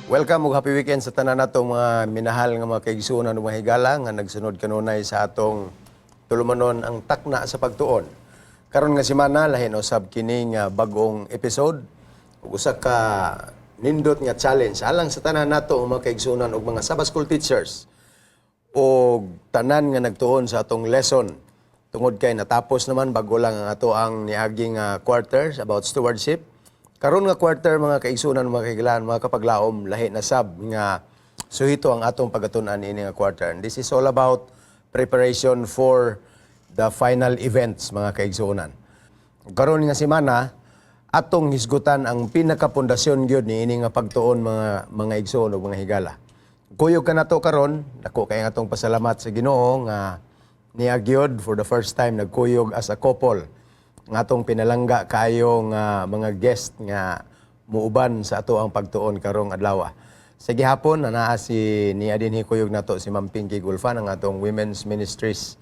Welcome ug happy weekend sa tanan natong mga minahal nga mga kaigsuonan ug mga higala nga nagsunod kanunay sa atong tulumanon, ang Takna sa Pagtuon. Karon nga semana, lahin usab kini nga bag-ong episode ug usa ka nindot nga challenge alang sa tanan nato mga kaigsuonan ug mga Sabbath school teachers o tanan nga nagtuon sa atong lesson, tungod kay natapos naman bago lang ang ato ang niaging quarters about stewardship. Karon nga quarter, mga kaigsunan, mga kahigalaan, mga kapaglaom, lahi na sab nga suhito ang atong pagatunan ini nga quarter. And this is all about preparation for the final events, mga kaigsunan. Karon nga semana, atong hisgutan ang pinakapundasyon gyud niini nga pagtuon, mga igsoon ug mga higala. Kuyog kanato karon, dako kay ang atong pasalamat sa Ginoo nga niya gyud for the first time nagkuyog as a couple nga atong pinalangga kaayo nga mga guest nga muuban sa ato ang pagtuon karong adlaw. Sa gihapon na naa si niya dinhi kuyog nato si Ma'am Pinky Gulfan, ang atong Women's Ministries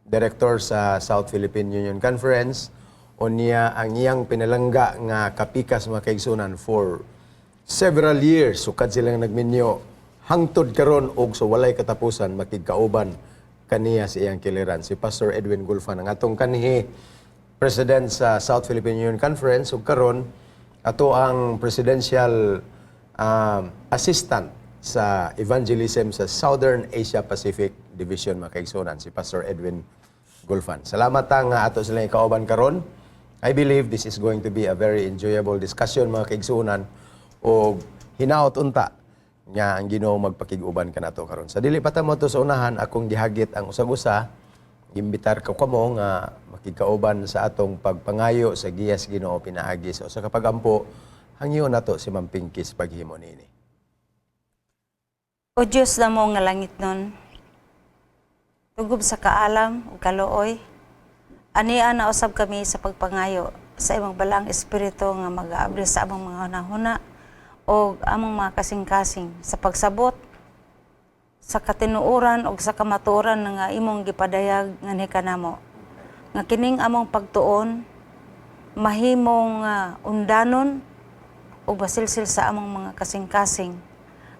Director sa South Philippine Union Conference, unya ang iyang pinalangga nga kapikas, mga kaigsunan, for several years sukad silang nagminyo hangtod karon og sa walay katapusan makigkauban kaniya sa iyang kiliran, si Pastor Edwin Gulfan, ang atong kanhi President sa South Philippine Union Conference ug karon ato ang presidential assistant sa evangelism sa Southern Asia Pacific Division, mga kaigsunan, si Pastor Edwin Gulfan. Salamat ta nga ato silang ikauban karon. I believe this is going to be a very enjoyable discussion, mga kaigsunan, og hinaot unta nga ang Ginoo magpakig-uban kanato karon. Sa dili pa ta mo to sa unahan, akong gihagit ang usag-usa, imbitar ko kamo nga makigkauban sa atong pagpangayo sa giya sa Ginoo pinaagi sa usa ka pagampo. Hangyo nato si Ma'am Pinky sa paghimo niini. O Diyos namo nga langitnon, tugob sa kaalam ug kaluoy, ania na usab kami sa pagpangayo sa imong Balaang Espiritu nga mag-aabri sa among mga hunahuna o among mga kasing-kasing sa pagsabot sa katinuoran ug sa kamatuoran nga imong gipadayag nganhi kanamo. Nga kining among pagtuon mahimong undanon ug basilsil sa among mga kasing-kasing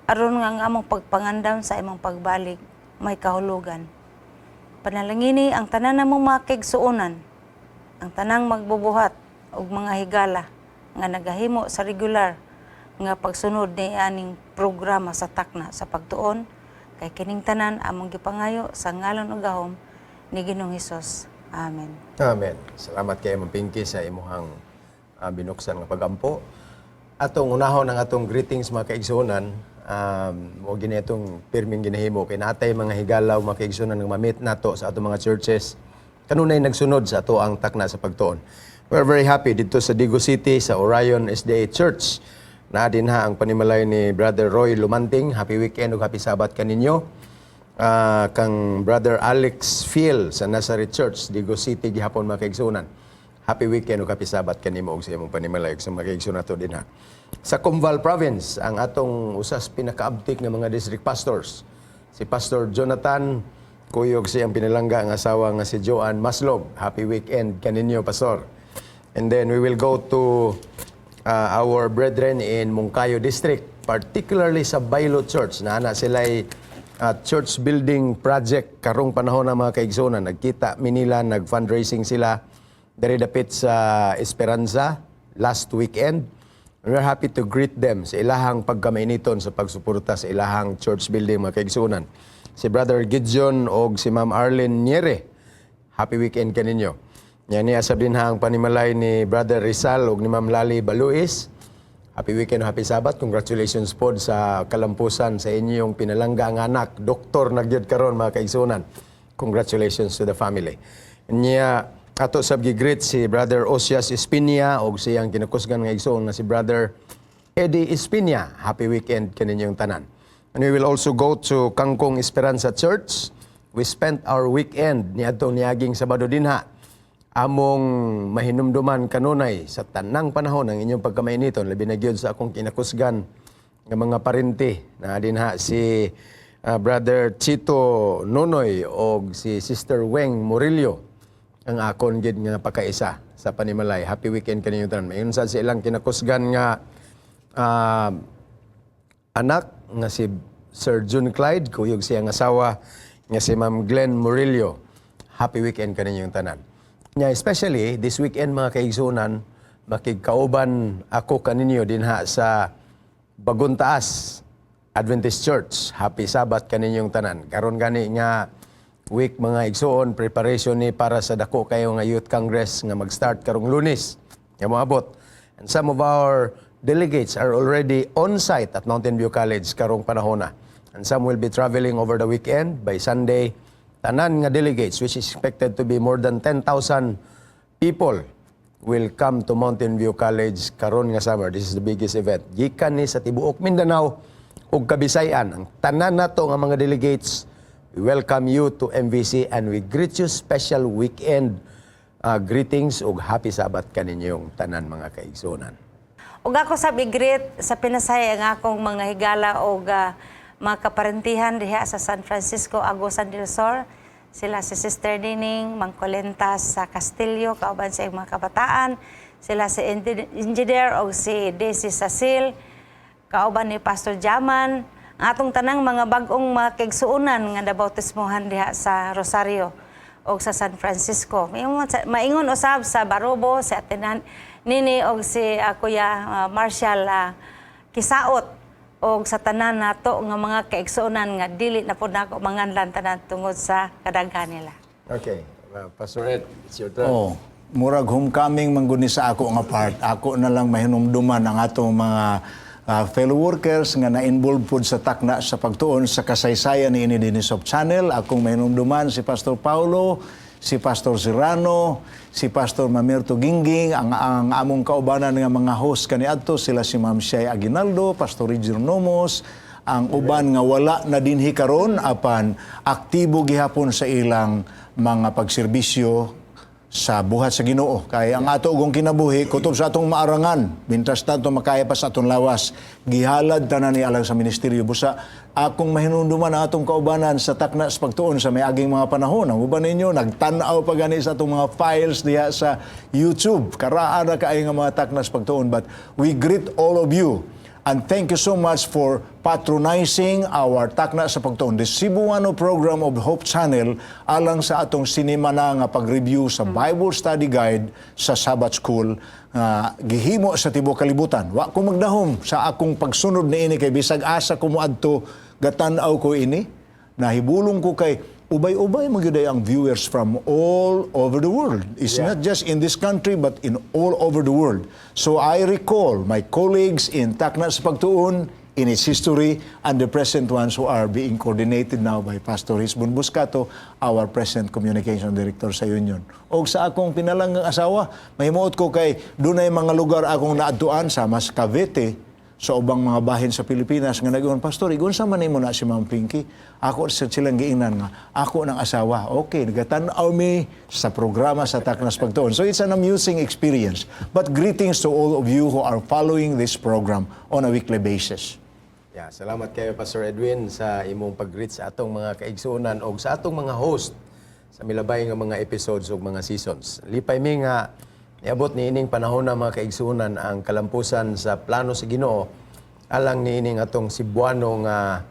aron nga ang among pagpangandam sa imong pagbalik may kahulugan. Panalangini ang tanan namong mga kaigsuonan, ang tanang magbubuhat ug mga higala nga nagahimo sa regular nga pagsunod ni aning programa sa Takna sa Pagtuon, kay kining tanan among gipangayo sa ngalan ug gahom ni Ginoong Hesus. Amen. Amen. Salamat kay Ma'am Pinky sa imuhang binuksan nga pagampo. Atong unahon ang atong greetings, mga kaigsuonan. O gini itong pirming ginahimo kay natay mga higalaw, mga kaigsuonan, nga ma-meet nato sa atong mga churches kanunay nagsunod sa ato ang Takna sa Pagtuon. We're very happy dito sa Digos City, sa Orion SDA Church. Naa dinha ang panimalay ni Brother Roy Lumanting. Happy weekend ug happy Sabbath kaninyo. Kang Brother Alex Phil sa Nazareth Church, Digos City gihapon, mga kaigsuonan. Happy weekend ug happy Sabbath kanimo ug sa imong panimalay ug sa mga kaigsuonan nato dinha. Sa Comval Province, ang atong usas pinakaabtik nga mga district pastors, si Pastor Jonathan kuyog siyang pinalangga ang asawa nga si Joanne Maslog. Happy weekend kaninyo, Pastor. And then we will go to our brethren in Monkayo District, particularly sa Bailo Church. Naa na sila'y church building project karong panahon na, mga kaigsuonan. Nagkita Manila, nag-fundraising sila diri dapit sa Esperanza last weekend. We're happy to greet them sa ilahang pagkamainiton sa pagsuporta sa ilahang church building, mga kaigsuonan. Si Brother Gideon og si Ma'am Arlene Niere. Happy weekend kaninyo. Yan niya sab dinha ang panimalay ni Brother Rizal ug ni Ma'am Lali Baluis. Happy weekend, happy Sabbath. Congratulations po sa kalampusan sa inyong pinalangga ang anak. Doktor na gyud karon, mga kaigsunan. Congratulations to the family. Niya ato sab gi-greet si Brother Osias Espinia og siyang kinakusgan nga igsoon nga si Brother Eddie Espinia. Happy weekend kaninyong tanan. And we will also go to Kangkong Esperanza Church. We spent our weekend niadtong niaging Sabado dinha. Among mahinumduman kanunay sa tanang panahon ang inyong pagkamainiton, labi na gyud sa akong kinakusgan nga mga parente na dinha, si Brother Chito Nonoy og si Sister Weng Murillo, ang akon gid nga pakaisa sa panimalay. Happy weekend kaninyo tanan. Mayon sa ilang kinakusgan nga anak nga si Sir June Clyde, kuyog siyang asawa nga si Ma'am Glenn Murillo. Happy weekend kaninyong tanan. Nya especially this weekend, mga kaigsunan, makigkauban ako kaninyo dinha sa Bagontaas Adventist Church. Happy Sabbath kaninyong tanan. Karon gani nga week, mga igsuon, preparation ni para sa dako kayo nga Youth Congress nga mag-start karong Lunes nga moabot. And some of our delegates are already on site at Mountain View College karong panahona. And some will be traveling over the weekend. By Sunday, tanan nga delegates, which is expected to be more than 10,000 people, will come to Mountain View College karon nga summer. This is the biggest event. Gikan ni sa tibuok Mindanao ug Kabisayan. Ang tanan nato nga mga delegates, we welcome you to MVC and we greet you special weekend greetings ug happy Sabbath kaninyong tanan, mga kaigsunan. Ug ako sa i-greet sa pinasay ang akong mga higala og mga kaparentihan diha sa San Francisco, Agusan del Sur. Sila si Sister Nining Mangkolentas sa Castillo kauban sa iyang mga kabataan. Sila si Engineer og si Daisy Sasil kauban ni Pastor Jaman. Ang atong tanang mga bag-ong mga kaigsuonan nga nabautismohan diha sa Rosario og sa San Francisco. Maingon usab sa Barobo, si Ate Nini og si Kuya Marshall Kisaot og sa tanan nato nga mga kaigsuonan nga dili na pud nako manganlan tanan tungod sa kadaghan nila. Okay. Pastor Ed, it's your turn. Oh, murag homecoming man gud ni sa ako nga part. Ako na lang mahinumduman ang atong mga fellow workers nga na-involve pod sa Takna sa Pagtuon sa kasaysayan ni ini dinhi sa Channel. Akong mahinumduman si Pastor Paulo, si Pastor Serrano, si Pastor Mamerto Gingging, ang among kaubanan nga mga host kaniadto sila si Ma'am Shai Aguinaldo, Pastor Roger Nomos, ang uban nga wala na dinhi karon apan aktibo gihapon sa ilang mga pagserbisyo sa buhat sa Ginoo. Kay ang ato ugong kinabuhi kutob sa atong maarangan, mintras tanto makaya pa sa atong lawas, gihalad tanan ni alang sa ministeryo. Busa akong mahinumduman ang atong kaubanan sa Takna sa Pagtuon sa miaging mga panahon. Ang uban ninyo nagtan-aw pa gani sa atong mga files diha sa YouTube. Karaan na kaayo nga mga Takna sa Pagtuon, but we greet all of you. And thank you so much for patronizing our Takna sa Pagtuon, the Cebuano program of Hope Channel, alang sa atong sinimana nga pag-review sa Bible Study Guide sa Sabbath School nga gihimo sa tibuok kalibutan. Wa ko magdahom sa akong pagsunod niini kay bisag asa ko moadto gatan-aw ko ini. Nahibulong ko kay ubay-ubay magyud ang viewers from all over the world. It's not just in this country but in all over the world. So I recall my colleagues in Takna sa Pagtuon in its history and the present ones who are being coordinated now by Pastor Hisbon Buscato, our present communication director sa union. Og sa akong pinalanggang asawa, mahimuot ko kay dunay mga lugar akong naadtuan sa mas Cavite, sa ubang mga bahin sa Pilipinas nga nag-ingon, "Pastor, igunsa man nimo na si Ma'am Pinky?" Ako sa silang giingnan nga, ako ng asawa. Okay, nagatan-aw mi sa programa sa Takna sa Pagtuon. So it's an amusing experience. But greetings to all of you who are following this program on a weekly basis. Yeah, salamat kayo, Pastor Edwin, sa imong pag-greet sa atong mga kaigsuonan o sa atong mga host sa milabay nga mga episodes ug mga seasons. Lipay mi nga niabot ni ining panahon na, mga kaigsuonan, ang kalampusan sa plano sa Ginoo alang niining atong Cebuano nga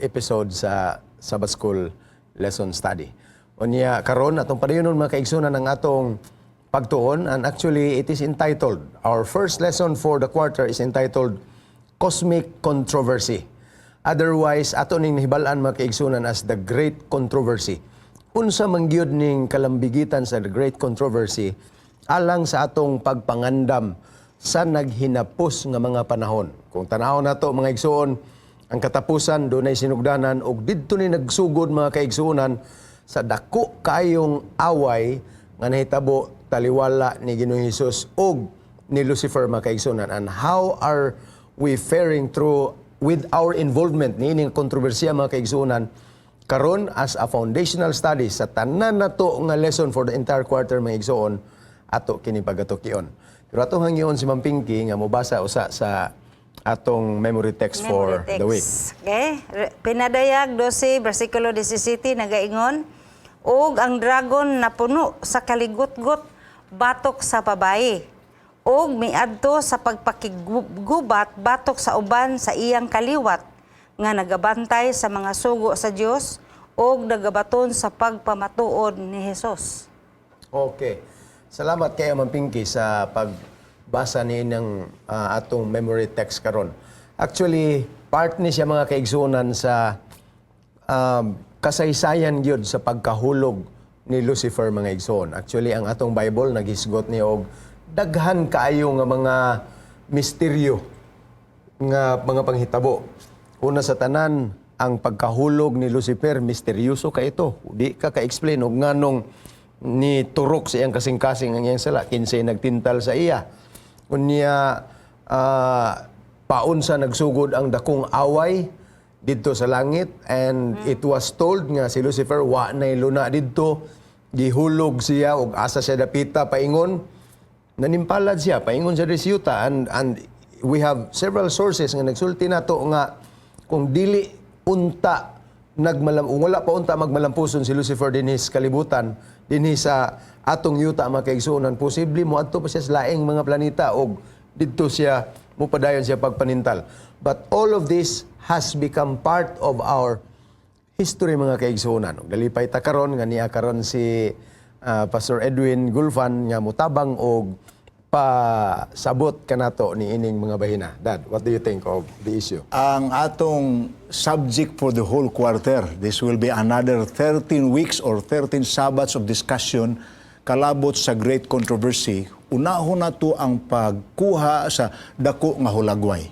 episode sa Sabbath School Lesson Study. Unya karon atong padayonon, mga kaigsuonan, ang atong pagtuon, and actually it is entitled, our first lesson for the quarter is entitled Cosmic Controversy. Otherwise, ato ning nahibal-an, mga kaigsunan, as the Great Controversy. Unsa man gyud ning kalambigitan sa the Great Controversy alang sa atong pagpangandam sa naghinapos nga mga panahon? Kung tanaw nato, mga igsuon, ang katapusan dunay sinugdanan ug didto ni nagsugod, mga kaigsuonan, sa dako kayong away nga nahitabo taliwala ni Ginoong Hesus ug ni Lucifer, mga kaigsuonan. And how are we faring through with our involvement niining kontrobersiya, mga kaigsuonan, karon as a foundational study sa tanan nato nga lesson for the entire quarter, mga igsuon, ato kini pagatukion. Pero atong hangyoon si Ma'am Pinky nga mobasa usa sa atong memory text for Memory the week. Text. Okay? Pinadayag 12 versikulo 17 nagaingon, "Ug ang dragon napuno sa kaligutgot batok sa babae Ug miadto sa pagpakiggubat batok sa uban sa iyang kaliwat nga nagabantay sa mga sugo sa Dios ug nagabaton sa pagpamatuod ni Hesus. Okay. Salamat kayo, Ma'am Pinky, sa pagbasa ni ng atong memory text karon. Actually, part ni siya, mga kaigsunan, sa kasaysayan gyud sa pagkahulog ni Lucifer, mga igsoon. Actually, ang atong Bible naghisgot ni og daghan kaayo nga mga misteryo nga mga panghitabo. Una sa tanan, ang pagkahulog ni Lucifer, misteryoso ka ito. Di ka ka-explain og nganong ni turok sa iyang kasing-kasing ang iyang sala, kinsay nagtintal sa iya. Unya, paunsa nagsugod ang dakong away didto sa langit, and it was told nga si Lucifer wa nay luna didto, gihulog siya og asa siya dapita paingon nanimpalad siya paingon sa yuta, and we have several sources nga nagsulti nato nga kung dili unta nagmalam, kung wala pa unta magmalampuson si Lucifer dinhi sa kalibutan, dinhi sa atong yuta, mga kaigsuonan, posible moadto pa siya sa laing mga planeta og didto siya mupadayon siya pagpanintal. But all of this has become part of our history, mga kaigsuonan. Ug dalipay ta karon nga niya karon si Pastor Edwin Gulfan nga mutabang og pasabot kanato ni ining mga bahina. Dad, what do you think of the issue? Ang atong subject for the whole quarter, this will be another 13 weeks or 13 Sabbaths of discussion kalabot sa great controversy. Unahon na to ang pagkuha sa dako nga hulagway.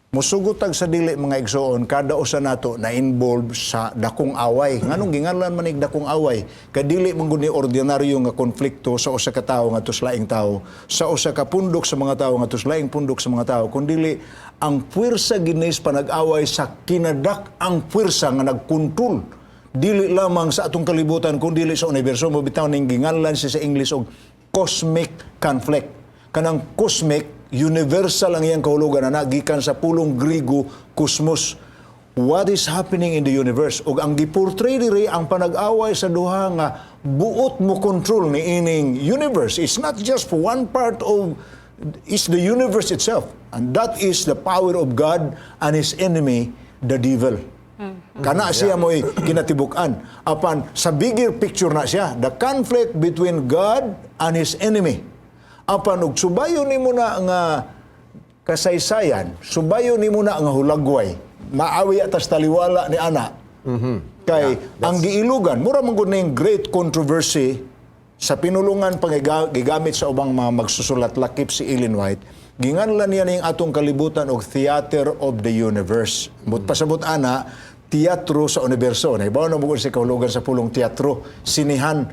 Musugot tag sa dili, mga igsoon, kada usa nato na involved sa dakong away. Nganong ginganlan man ig dakong away? Kay dili man gud ni ordinaryo nga konflikto sa usa ka tawo ngadto sa laing tawo, sa usa ka pundok sa mga tawo ngadto sa laing pundok sa mga tawo, kundili ang puwersa ginis panag-away sa kinadak ang puwersa nga nagkontrol dili lamang sa atong kalibutan kundi sa universo. Mo bitaw ning ginganlan siya sa English og cosmic conflict. Kanang cosmic, universal ang iyang kahulugan na gikan sa pulong Grigo cosmos, what is happening in the universe. Ug ang giportray diri ang panag-away sa duha nga buot mo control ni ining universe. It's not just for one part of, it's the universe itself, and that is the power of God and his enemy, the devil. Kana siya mo'y kinatibuk-an. Apan sa bigger picture na siya, the conflict between God and his enemy. Apan og subayon nimo na nga kasaysayan, subayon nimo na nga hulagway, maawi atas taliwala ni ana. Kay ang giilugan, mura man gud ning great controversy sa pinulungan pang gigamit sa ubang mga magsusulat lakip si Ellen White, ginganlan niya ning atong kalibutan og theater of the universe. But pasabot ana, teatro sa universo. Nahibaw na mo sa kahulugan sa pulong teatro, sinihan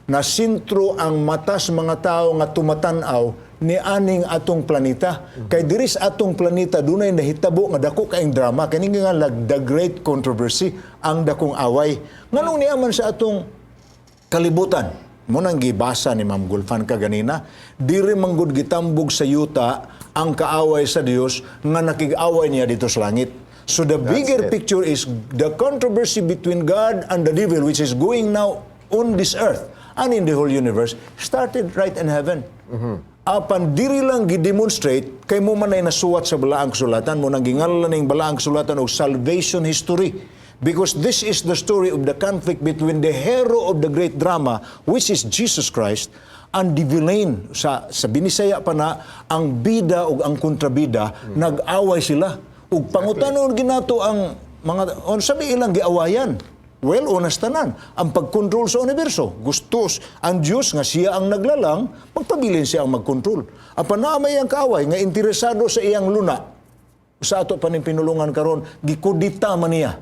na sentro ang matas mga tao nga tumatan-aw ni aning atong planeta. Kay diri sa atong planeta dunay nahitabo nga dako kaing drama, kini nga the great controversy, ang dakong away. Nganong niya man sa atong kalibutan? Mo nang gibasa ni Ma'am Gulfan kaganina, diri manggod gitambog sa yuta ang kaaway sa Dios nga nakig-away niya dito sa langit. So the bigger it. Picture is the controversy between God and the devil, which is going now on this earth and in the whole universe, started right in heaven. Apan diri lang gidemonstrate kay mo man ay nasuwat sa balaang kasulatan. Mo nang gingalan ning balaang kasulatan og salvation history. Because this is the story of the conflict between the hero of the great drama, which is Jesus Christ, and the villain. Sa Binisaya pa na, ang bida ug ang kontrabida, nag-away sila. Ug pangutanon ginato ang mga, unsa may ilang giawayan? Well, unas tanan, ang pagkontrol sa universo. Gustos ang Diyos nga siya ang naglalang, magpabilin siya ang magkontrol. Apan naa may ang kaaway nga interesado sa iyang luna. Sa ato pa ning pinulungan karon, gikudita man niya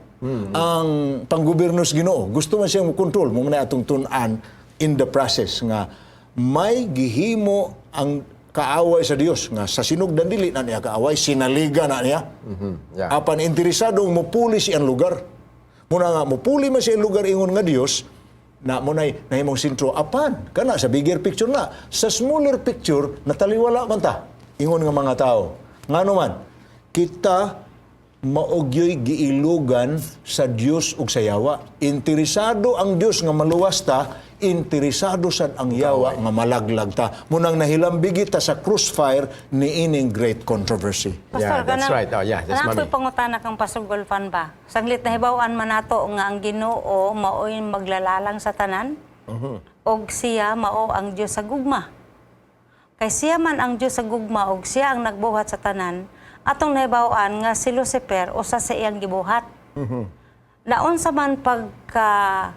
ang panggobyerno sa Ginoo. Gusto man siyang kontrol mo na atong tun-an in the process nga may gihimo ang kaaway sa Dios nga sa sinugdan dili na niya kaaway, sinaliga na niya. Apan interesadong mupuli siyang lugar. Muna nga mupuli man siyang lugar ingon nga Dios na mo nay nahimong sentro, apan kana sa bigger picture na. Sa smaller picture, nataliwala man ta ingon nga mga tao. Ngano man kita maogyoy giilugan sa Dios ug sa yawa. Interesado ang Dios nga maluwas ta. Interesado sad ang yawa nga malaglag ta. Munang nahilambigi ta sa crossfire ni ining great controversy. Yeah, that's right. Oh, yeah, that's Kanang Mami. ako'y pangutana kang Pastor Gulfan ba? Sanglit nahibaw-an man nato nga ang Ginoo mao'y maglalalang sa tanan. Og siya mao ang Dios sa gugma. Kay siya man ang Dios sa gugma og siya ang nagbuhat sa tanan, atong nahibaw-an nga si Lucifer usa sa iyang gibuhat. Naunsa man pagka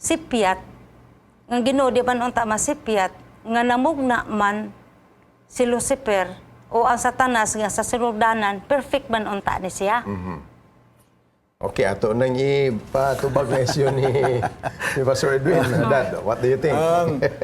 sipyat nga Ginoo di man unta masipyat nga namugna man si Lucifer o ang Satanas nga sa suldanan, perfect man unta ni siya? Okay, ato nang ipatubag na isyu ni Pastor Edwin. Dad, what do you think?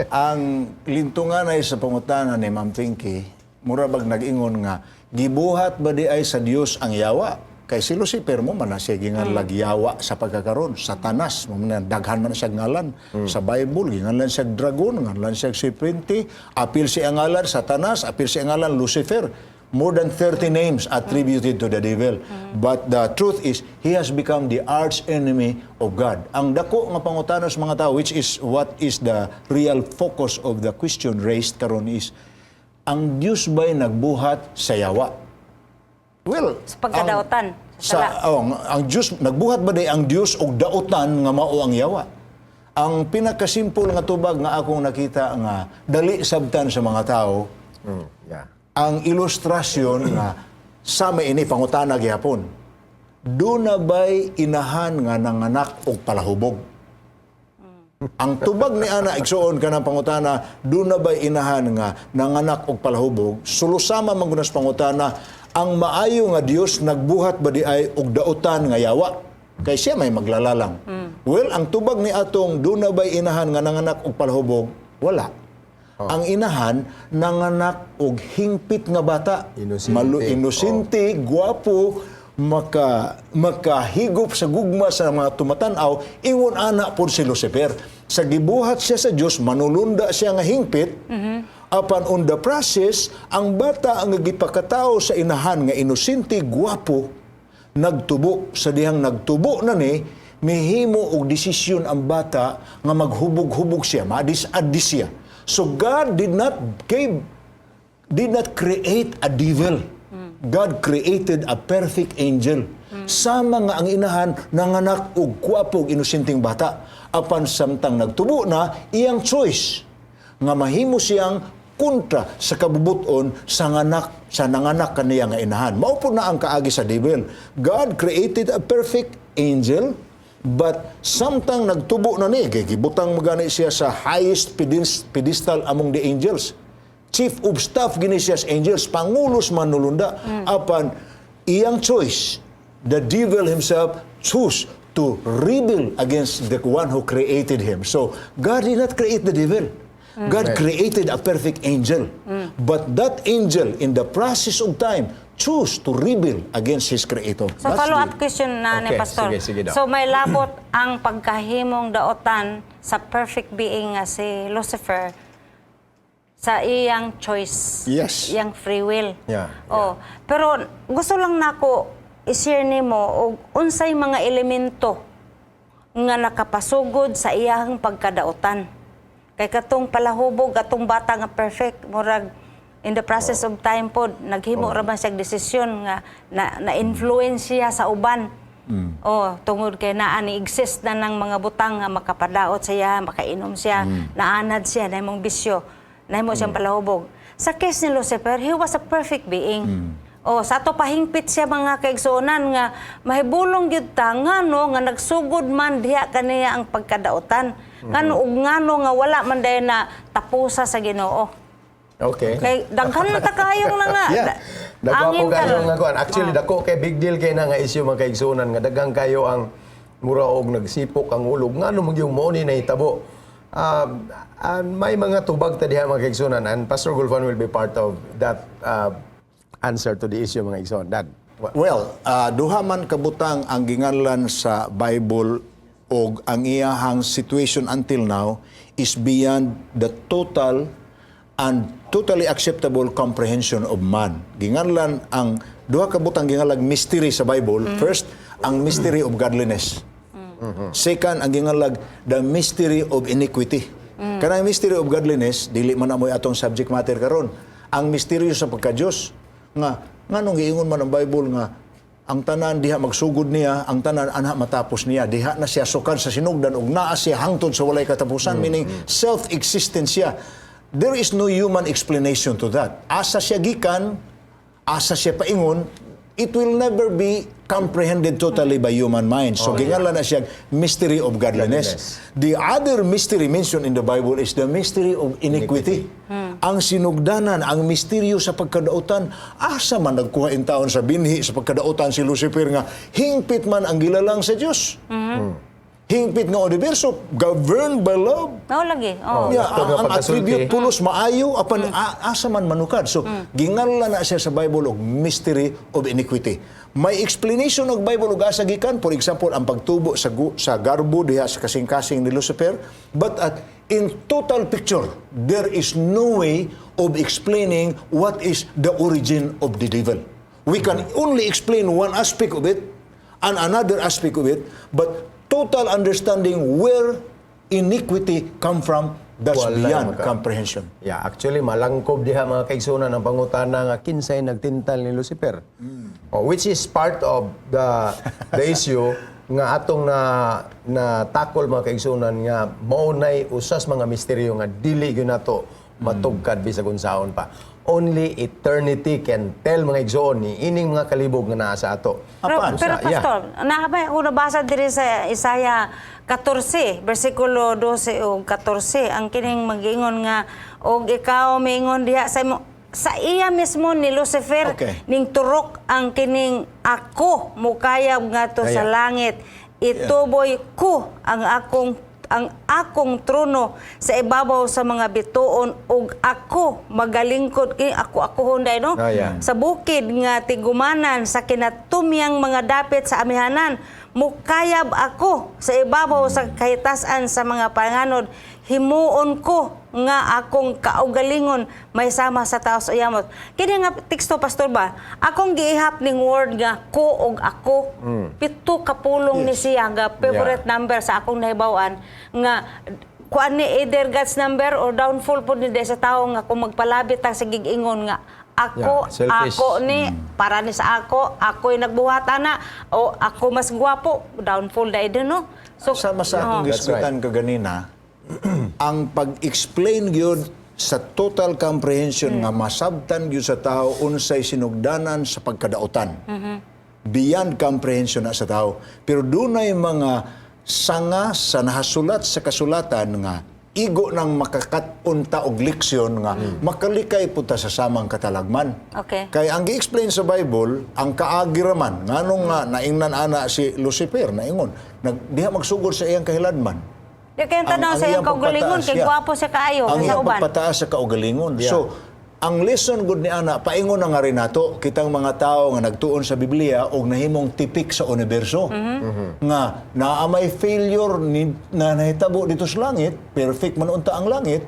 Ang lintungan ay sa pangutana ni Ma'am Pinky, mura bag nag-ingon nga gibuhat ba di ay sa Dios ang yawa? Kay si Lucifer mo man na siya ginganlag yawa sa pagkakaron, Satanas, mo man na daghan man na siya ngalan sa Bible, ginganlan siya dragon, nganlan siya serpente, apil siya ngalan Satanas, apil siya ngalan Lucifer. More than 30 names attributed to the devil. But the truth is, he has become the arch enemy of God. Ang dako nga pangutana sa mga tao, which is what is the real focus of the question raised karon is, ang Diyos ba'y nagbuhat sa yawa? Well, Sa pagkadautan, sa sa, oh, ang Diyos, nagbuhat ba day ang Diyos og dautan nga mao ang yawa? Ang pinakasimple nga tubag nga akong nakita nga dali sabtan sa mga tao, ang ilustrasyon nga sama ini pangutana gihapon. Duna ba'y inahan nga nanganak og palahubog? Ang tubag ni ana, igsuon, kanang pangutana, duna ba'y inahan nga nanganak og palahubog? Sulusama man gud sa pangutana, ang maayo nga Dios nagbuhat ba di ay og dautan nga yawa? Kay siya may maglalalang. Well, ang tubag ni atong duna ba'y inahan nga nanganak og palahubog? Wala. Ang inahan nanganak og hingpit nga bata. Inosente. Malu inosente, gwapo, makahigop sa gugma sa mga tumatan-aw, ingon ana pod si Lucifer. Sa gibuhat siya sa Dios, manulunda siya nga hingpit. Apan on the process, ang bata ang gipakatao sa inahan nga inosente, gwapo, nagtubo. Sa dihang nagtubo na ni, mihimo og desisyon ang bata nga maghubog-hubog siya, maadis-adis siya. So God did not create a devil. God created a perfect angel. Sama nga ang inahan nanganak og gwapo og inosenteng bata. Apan samtang nagtubo na, iyang choice nga mahimo siyang kontra sa kabubuton sa nganak sa nanganak kaniya nga inahan. Mao po na ang kaagi sa devil. God created a perfect angel, but samtang nagtubo na ni, kay gibutang magani siya sa highest pedestal among the angels. Chief of staff gini siya sa angels, pangulos manulunda. Apan iyang choice, the devil himself choose to rebel against the one who created him. So God did not create the devil. God created a perfect angel. But that angel, in the process of time, choose to rebel against his creator. So That's follow-up question na ni Okay, Pastor. sige, sige daw. So may labot ang pagkahimong daotan sa perfect being nga si Lucifer sa iyang choice. Iyang free will. Oh, pero gusto lang nako i-share nimo og unsay mga elemento nga nakapasugod sa iyang pagkadautan. Kay katong palahubog atong bata nga perfect, murag in the process of time pod naghimo ra man siya desisyon nga na influence siya sa uban. Oh, tungod kay naa ni exist na ng mga butang nga makapadaot siya, makainom siya, naanad siya, nahimong bisyo, nahimo siyang palahubog. Sa case ni Lucifer, he was a perfect being. Oh, sa ato pahingpit siya, mga kaigsuonan, nga mahibulong gyud ta ngano nga nagsugod man diha kaniya ang pagkadautan. Ngano ug ngano nga wala man dayon na tapusa sa Ginoo. Kay daghan na ta kayong na nga. Dako Angin kayo karon. nga kuan. Actually, dako kay big deal kay na nga issue, mga kaigsuonan, nga daghang kayo ang mura og nagsipok ang ulog ngano man gyud mo ni nahitabo. And may mga tubag ta diha, mga kaigsuonan, and Pastor Gulfan will be part of that answer to the issue, mga igsoon. Dad. Well, duha man kabutang ang ginganlan sa Bible og ang iyahang situation until now is beyond the total and totally acceptable comprehension of man. Ginganlan ang duha ka butang ginganlag mystery sa Bible. First, ang mystery of godliness. Second, ang gingalag the mystery of iniquity. Kanang mystery of godliness, dili man amoy atong subject matter karon. Ang misteryo sa pagka-Dios nga nganong giingon man ang Bible nga ang tanan diha magsugod niya, ang tanan anha matapos niya, diha na siya sukad sa sinugdan ug naa siya hangtod sa walay katapusan, meaning self-existence siya. There is no human explanation to that. Asa siya gikan, asa siya paingon, it will never be comprehended totally by human mind. So gingalan na siya mystery of godliness. Godliness. The other mystery mentioned in the Bible is the mystery of iniquity. Ang sinugdanan, ang misteryo sa pagkadautan, asa man nagkuha in taon sa binhi sa pagkadautan si Lucifer nga hingpit man ang gilalang sa Dios? Hingpit nga universo governed by love. No lagi. Oh. Yeah, Gusto nga ang pagkasulti. attribute pulos maayo apan asa man manukad. So gingalan na siya sa Bible og mystery of iniquity. May explanation og Bible og asa gikan, for example, ang pagtubo sa garbo diha sa kasing-kasing ni Lucifer, but at in total picture there is no way of explaining what is the origin of the devil. We can only explain one aspect of it and another aspect of it, but total understanding where iniquity come from, that's Wala beyond comprehension. Yeah, actually malangkob diha, mga kaigsunan, ang pangutana nga kinsay nagtintal ni Lucifer. Oh, which is part of the issue nga atong na na takol, mga kaigsunan, nga mao nay usas mga misteryo nga dili gyud nato matugkad bisag unsaon pa. Only eternity can tell, mga igsoon, ni ining mga kalibog nga naa sa ato. Pero, Apan, pero Pastor, nakabay ako nabasa diri sa Isaiah 14, versikulo 12 ug 14, ang kining magiingon nga og ikaw miingon diha sa imo sa iya mismo ni Lucifer ning turok ang kining ako mukayab ngadto sa Kaya. Langit, ituboy ko ang akong trono sa ibabaw sa mga bituon ug ako magalingkod kini ako ako hunday, no, sa bukid nga tigumanan, sa kinatumyang mga dapit sa amihanan. Mukayab ako sa ibabaw sa kahitasan sa mga panganod, himuon ko nga akong kaugalingon may sama sa taos o yamot. Kini nga teksto, Pastor, ba, akong giihap ning word nga ko og ako, pito ka pulong ni siya nga favorite number sa akong nahibaw-an nga kuan ni, either God's number or downfall po ni sa tao nga kung magpalabit ang sa gigingon nga ako, Yeah, selfish. ako ni, para ni sa ako, ako'y nagbuhat ana o ako mas gwapo, downfall dahil din, no? So Sama sa akong That's right. gisgutan kaganina, ang pag-explain gyud sa total comprehension nga masabtan gyud sa tao unsay sinugdanan sa pagkadautan. Beyond comprehension na sa tao. Pero dunay mga sanga sa nahasulat sa kasulatan nga igo nang makakat-on ta og leksyon nga makalikay pud ta sa samang katalagman. Kay ang gi-explain sa Bible, ang kaagi raman, nganong nga naingnan ana si Lucifer, naingon, diha magsugod sa iyang kahiladman. Di kayong tanaw Ang sa iyang iyang kaugalingon, pagpataas, kay gwapo siya kaayo Ang sa iyang uban. pagpataas sa kaugalingon. So, ang lesson good ni ana, paingon na nga rin nato, kitang mga tao nga nagtuon sa Biblia og nahimong tipik sa universo. Nga naa may failure ni, na nahitabo dito sa langit, perfect man unta ang langit,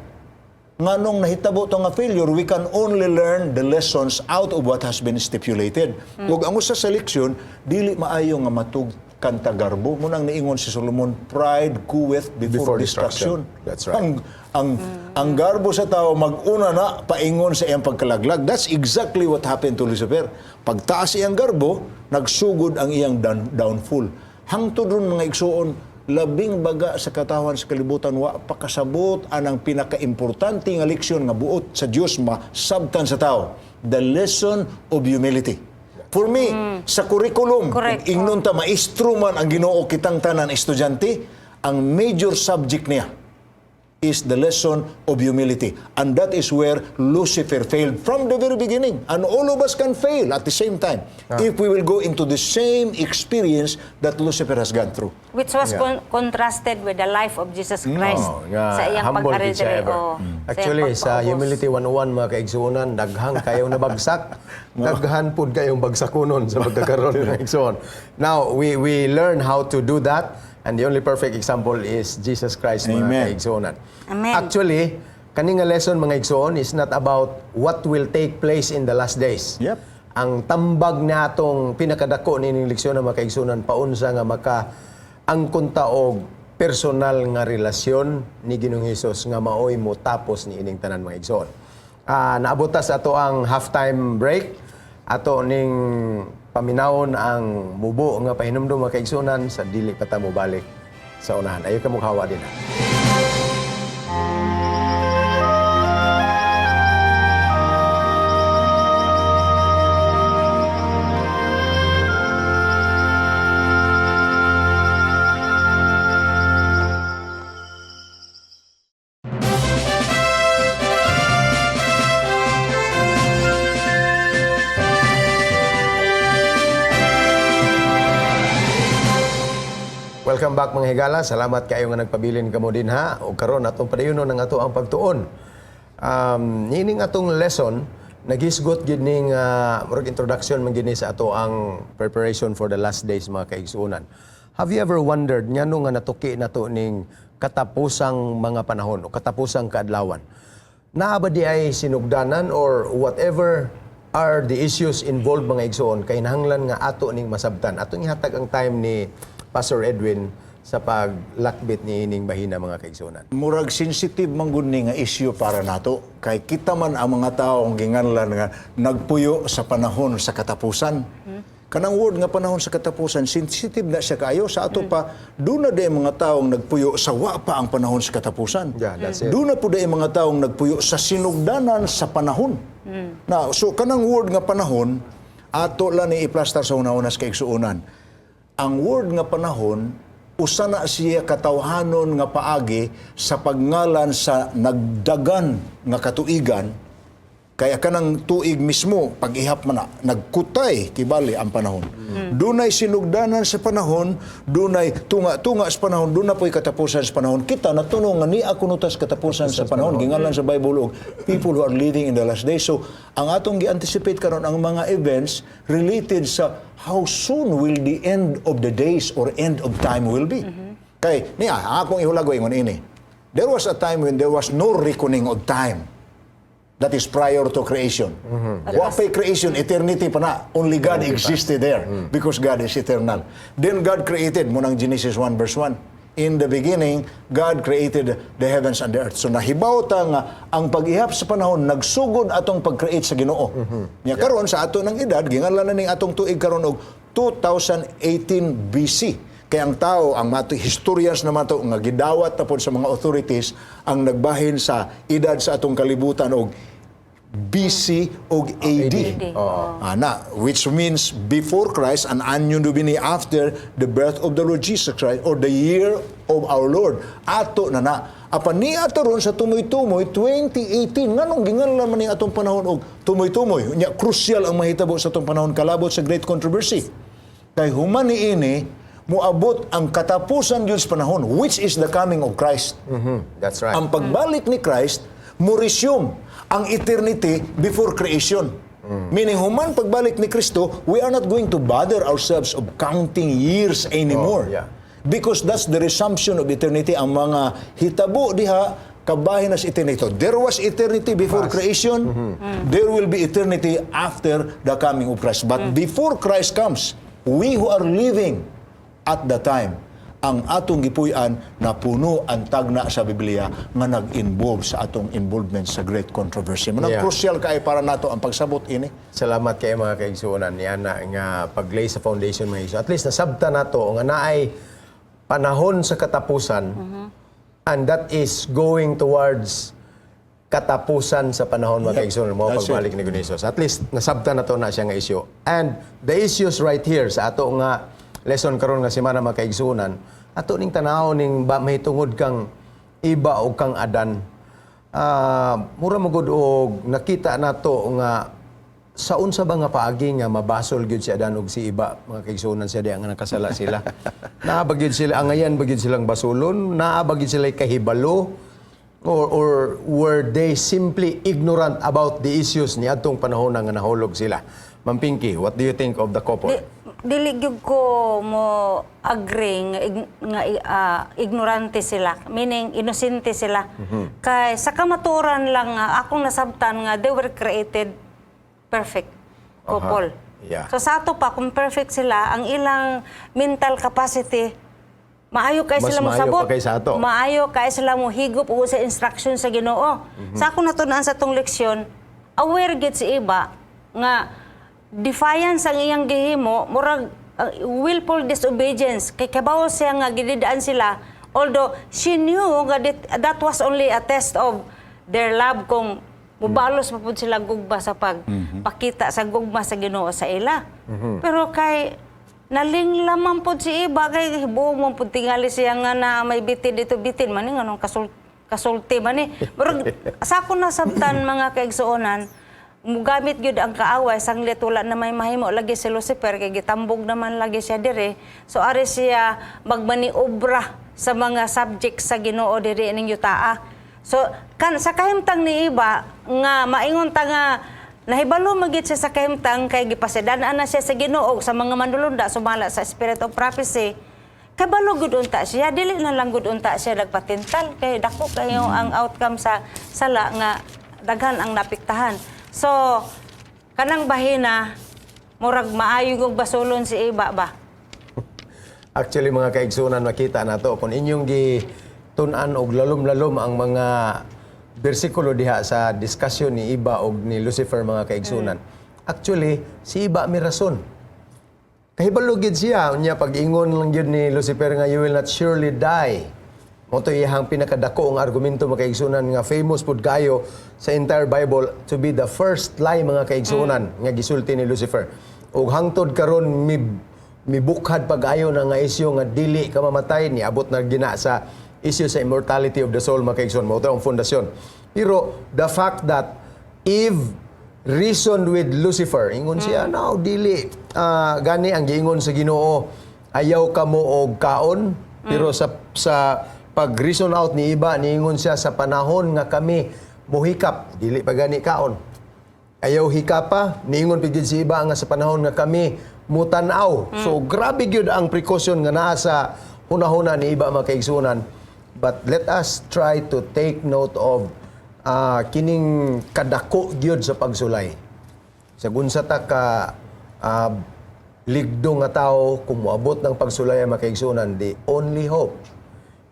nganong nahitabo to nga failure, we can only learn the lessons out of what has been stipulated. Ug ang usa sa leksyon, dili maayo nga matug kanta garbo. Munang niingon si Solomon, "Pride goeth before Before destruction." destruction." That's right. Ang garbo sa tao mag-una na paingon sa iyang pagkalaglag. That's exactly what happened to Lucifer. Pagtaas iyang garbo, nagsugod ang iyang downfall. Hangtod ron, mga igsuon, labing baga sa katawan sa kalibutan wa pakasabot anang pinakaimportante nga leksyon nga buot sa Dios masabtan sa tao, the lesson of humility. For me, sa curriculum, ingnon ta maestro man ang Ginoo kitang tanan estudyante, ang major subject niya is the lesson of humility. And that is where Lucifer failed from the very beginning. And all of us can fail at the same time if we will go into the same experience that Lucifer has gone through. Which was contrasted with the life of Jesus Christ Oh, nga sa iyang humble pag gid siya ever. Oh, sa Actually, iyang sa pagpaubos. Humility 101, mga kaigsuonan, daghang kayong nabagsak. Daghan pud kayong bagsakunon sa pagkakaroon ng igsuon. Now, we learn how to do that, and the only perfect example is Jesus Christ, mga Amen. kaigsuonan. Amen. Actually, kani nga lesson, mga igsuon, is not about what will take place in the last days. Ang tambag natong pinakadako nining leksyon ng mga kaigsuonan, paunsa nga maka Ang kunta og personal nga relasyon ni Ginoong Hesus nga maoy mo tapos ni ining tanan, mga igsoon. Naabot ta sa ato ang halftime break. Ato ning paminawon ang mubo nga pahinumdum, mga kaigsuonan, sa dili pa ta mobalik sa unahan. Ayo ka mukhawa din ha. Welcome back, mga higala. Salamat kayo nga nagpabilin kamo din ha. O karon atong padayonon ang ato ang pagtuon. Niining atong lesson nagisgot gid ning murag introduction man gid ni sa ato ang preparation for the last days, mga kaigsuonan. Have you ever wondered ngano nga natuki nato ning katapusang mga panahon o katapusang kaadlawan? Naa ba di ay sinugdanan or whatever are the issues involved, mga igsoon, kay nahanglan nga ato ning masabtan? Atong ihatag ang time ni Pastor Edwin sa paglakbit ni ining mahina, mga kaigsuonan. Murag sensitive man gud ni nga issue para nato kay kita man ang mga taong ginganlan nga nagpuyo sa panahon sa katapusan. Kanang word nga panahon sa katapusan, sensitive na siya kaayo sa ato pa. Duna day mga taong nagpuyo sa wa pa ang panahon sa katapusan. Yeah, that's it. Duna po day mga taong nagpuyo sa sinugdanan sa panahon. Na so kanang word nga panahon, ato lang ni iplastar sa una-una sa kaigsuonan. Ang word nga panahon, usa na siya katawhanon nga paagi sa pagngalan sa nagdagan nga katuigan, kaya kanang tuig mismo pag-ihap man na nagkutay kibali ang panahon. Dunay sinugdanan sa panahon, dunay tunga-tunga sa panahon, duna po'y katapusan sa panahon. Kita natuno nga nia kuno tas katapusan sa panahon. Gingalan sa Bible og people who are living in the last days. So ang atong gi-anticipate karon ang mga events related sa how soon will the end of the days or end of time will be. Kay niya ang akong ihulagoy ingon ini. There was a time when there was no reckoning of time. That is prior to creation. Wa pa'y creation, eternity pa na. Only God existed there because God is eternal. Then God created, mao nang Genesis 1 verse 1. In the beginning, God created the heavens and the earth. So nahibaw ta nga ang pag-ihap sa panahon nagsugod atong pag-create sa Ginoo. Nya karon sa ato ng edad, gingalan na ning atong tuig karon og 2018 BC. Kaya ang tao, ang mato, historians na mato, nga gidawat na pod sa mga authorities, ang nagbahin sa edad sa atong kalibutan og BC og AD. AD. Ana, which means before Christ and anno domini, after the birth of the Lord Jesus Christ or the year of our Lord. Ato na na. Apan ni ato ron sa tumoy-tumoy 2018, nganong ginganlan man ni atong panahon og tumoy-tumoy? Nya crucial ang mahitabo sa atong panahon kalabot sa great controversy. Kay human niini moabot ang katapusan gyud sa panahon, which is the coming of Christ. That's right. Ang pagbalik ni Christ, mo-resume ang eternity before creation. Meaning, human pagbalik ni Kristo, we are not going to bother ourselves of counting years anymore. Oh, yeah. Because that's the resumption of eternity. Ang mga hitabo diha, kabahin na sa eternity. There was eternity before creation. There will be eternity after the coming of Christ. But before Christ comes, we who are living at the time, ang atong gipuy-an na puno ang tagna sa Biblia nga nag-involve sa atong involvement sa great controversy. Manang crucial kay para nato ang pagsabot ini. Salamat kay mga kaigsuonan niya na nga paglay sa foundation, mga igsoon. At least nasabta nato nga naay panahon sa katapusan and that is going towards katapusan sa panahon, mga kaigsuonan mo, That's it. pagbalik ni Jesus. At least nasabta nato na siya nga issue. And the issues right here sa ato nga lesson karon nga semana, mga kaigsuonan, ato ning tanaw ning ba mahitungod kang Eva o kang Adan. Mura mo gud og nakita nato nga sa unsa ba nga paagi nga mabasol gyud si Adan ug si Eva, mga kaigsuonan, siya diha nga nakasala sila? Naa ba gyud sila angayan ba gyud silang basolon? Naa ba gyud sila kahibalo or were they simply ignorant about the issues ni adtong panahon nga nahulog sila? Ma'am Pinky, what do you think of the couple? Dili gyud ko mo agree nga ignorante sila, meaning inosente sila. Kay sa kamaturan lang nga akong nasabtan nga they were created perfect couple. Yeah. So sa ato pa, kung perfect sila, ang ilang mental capacity Maayo kay Mas sila maayo mosabot. pa kaysa ato. Maayo kay sila mo higop og sa instruction sa Ginoo. Sa akong natun-an sa tong leksyon, aware gid si Eva nga defiance ang iyang gihimo, murag willful disobedience kay kabawo siya nga gididaan sila, although she knew nga that was only a test of their love kung mubalos pa pud sila gugma sa pagpakita sa gugma sa Ginoo sa ila. Pero kay naling lamang pod si Eva kay hibuong mo pud tingali siya nga na may bitin dito, bitin man ni, nganong kasulti man ni. Murag sa ako nasabtan, mga kaigsuonan, mugamit gyud ang kaaway sanglit wala na may mahimo lagi si Lucifer kay gitambog naman lagi siya dire. So ari siya magmaniobra sa mga subject sa Ginoo diri ning yutaa. So kan sa kahimtang ni Eva nga maingon ta nga nahibalo magid siya sa kahimtang kay gipasedan na siya sa Ginoo sa mga manulunda sumala sa spirit of prophecy. Kabalo gud unta siya, dili na lang gud unta siya nagpatintal kay dako kayo ang outcome sa sala nga daghan ang napiktahan. So kanang bahina, murag maayo og basolon si Eva ba. Actually, mga kaigsunan, makita nato kung inyong gitun-an og lalom-lalom ang mga bersikulo diha sa diskusyon ni Eva og ni Lucifer, mga kaigsunan. Actually, si Eva may rason. Kahibalo gid siya unya pag-ingon lang gyud ni Lucifer nga "You will not surely die." Mao to iyang pinakadako ang argumento, mga kaigsunan, nga famous pud kayo sa entire Bible to be the first lie, mga kaigsunan, nga gisulti ni Lucifer. Ug hangtod karon mi mibukhad pag-ayo na nga isyu nga dili ka mamatay, niabot na gina sa issue sa immortality of the soul, mga kaigsunan. Mao to ang pundasyon. Pero the fact that Eve reasoned with Lucifer, ingon siya, "No, dili gani ang giingon sa Ginoo, ayaw ka mo og kaon." Pero sa pag-reason out ni Eva, niingon siya sa panahon nga kami mohikap, dili pa gani kaon. Ayaw hikapa, niingon pigid si Eva nga sa panahon nga kami mutan-aw. So grabe gyud ang precaution nga naa sa hunahuna ni Eva, mga kaigsunan. But let us try to take note of kining kadako gyud sa pagsulay. Sa unsa ta ka ligdo nga tao, kung moabot ng pagsulay, mga kaigsunan, the only hope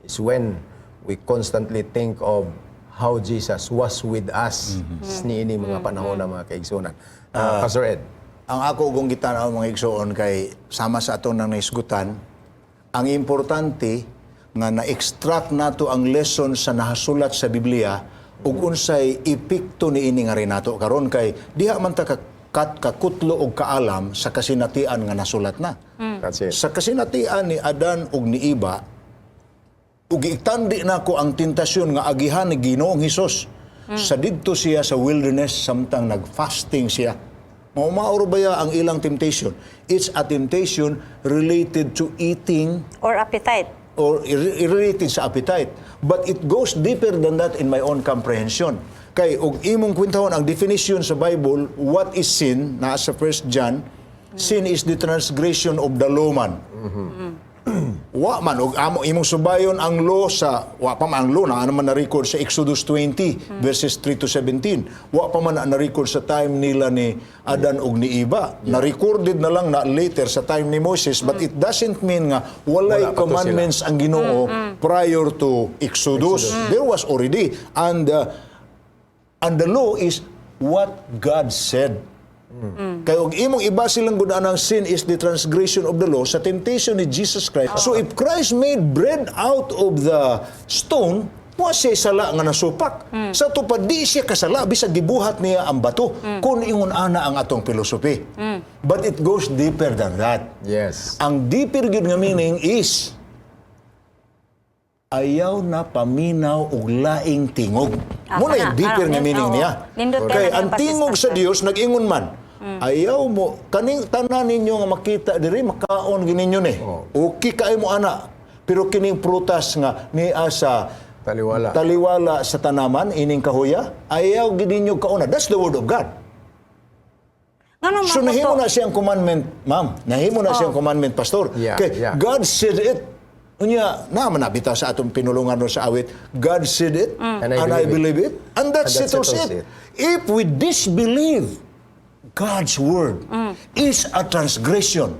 is when we constantly think of how Jesus was with us niini mga panahon na, mga kaigsunan. Pastor Ed. Ang ako kung gitanaw, mga igsoon, kay sama sa ato nang naisgutan, ang importante nga na-extract nato ang lesson sa nahasulat sa Biblia ug unsay epekto niini nga nato karon, kay diha man ta ka kat kakutlo og kaalam sa kasinatian nga nasulat na. That's it. Sa kasinatian ni Adan ug ni Eva, ug giitandi nako ang tentasyon nga agihan ni Ginoong Hesus sa didto siya sa wilderness samtang nag-fasting siya. Mao mauro baya ang ilang temptation? It's a temptation related to eating or appetite. Or related sa appetite. But it goes deeper than that in my own comprehension. Kay og imong kwentahon ang definition sa Bible, what is sin? Naa sa 1 John, sin is the transgression of the law man. Wa man og amo imong subayon ang law sa wa pa man ang law na ano man na record sa Exodus 20 verses 3 to 17. Wa pa man na record sa time nila ni Adan ug ni Eva. Na recorded na lang na later sa time ni Moses, but it doesn't mean nga walay Wala pa to sila. Commandments ang Ginoo prior to Exodus. There was already and the law is what God said. Kay og imong ibase lang gud ang sin is the transgression of the law sa temptation ni Jesus Christ. So if Christ made bread out of the stone, wa siya sala nga nasupak. Sa tupad di siya kasala bisag gibuhat niya ang bato. Kung ingon ana ang atong philosophy. But it goes deeper than that. Ang deeper gyud nga meaning is ayaw na paminaw og laing tingog. Mao na yung deeper nga meaning niya. Nindot Kay kay ang tingog sa Dios nag-ingon man. Ayaw mo kaning tanan ninyo nga makita diri, makaon gininyo ni. Okay kay mo ana. Pero kining prutas nga niya sa Taliwala. Taliwala sa tanaman ining kahuya, ayaw gid ninyo kauna. That's the word of God. Ngano So man nahimo to? na siyang commandment, ma'am. Nahimo na siyang commandment, pastor. Kay God said it. Unya, naman na bitaw sa atong pinulungan ro sa awit, "God said it, And I and I believe it, and that And that settles settles it." it. If we disbelieve God's word, is a transgression.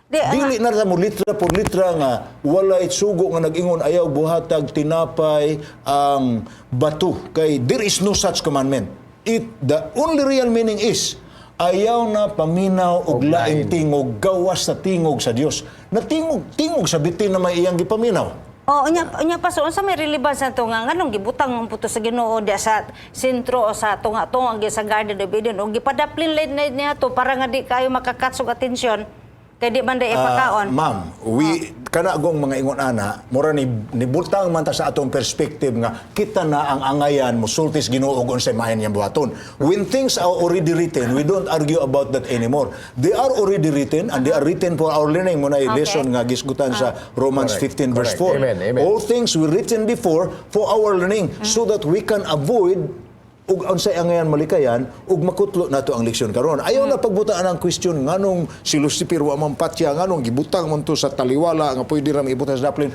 Di, ang- Dili na ra mo litra por litra nga walay sugo nga nag-ingon ayaw buhatag tinapay ang bato kay there is no such commandment. It the only real meaning is ayaw na paminaw og Og laing lain. tingog gawas sa tingog sa Dios. Na tingog tingog sa bitin na may iyang gipaminaw. Oh, unya unya pa, so unsa may relevance na to nga nganong gibutang ang puto sa Ginoo diya sa sentro o sa tunga-tunga gyud sa Garden of Eden o gipadaplin lid na niya to para nga di kayo maka-catch og atensyon kay di man di ipakaon? Ma'am, we kana gong mga ingon ana, mura ni nibutang man ta sa atong perspective nga kita na ang angayan musultis Ginoo og unsay maayo niyang buhaton. When things are already written, we don't argue about that anymore. They are already written and they are written for our learning mo na lesson nga gisgutan sa Romans Correct. 15 verse Correct. 4. Amen. Amen. All things were written before for our learning so that we can avoid ug unsay angayan malikayan ug makutlo nato ang leksyon karon. Ayaw na pagbutaan ang question nganong si Lucifer wa man patya, nganong gibutang man to sa taliwala nga pwede ra maibutang sa daplin.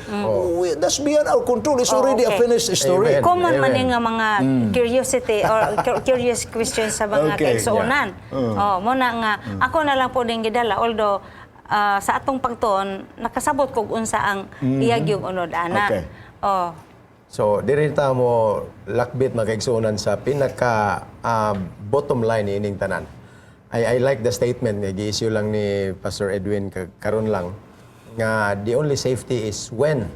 That's beyond our control. It's already a finished story. Amen. Common man Amen. ni nga mga curiosity or curious questions sa mga kaigsuonan. Oh, mo na nga ako na lang po din gidala, although sa atong pagtuon nakasabot kog unsa ang iyag yung unod ana. Oh. So, diri ta mo lakbit, mga kaigsuonan, sa pinaka bottom line ni ining tanan. I like the statement nga gi-issue lang ni Pastor Edwin karon lang nga the only safety is when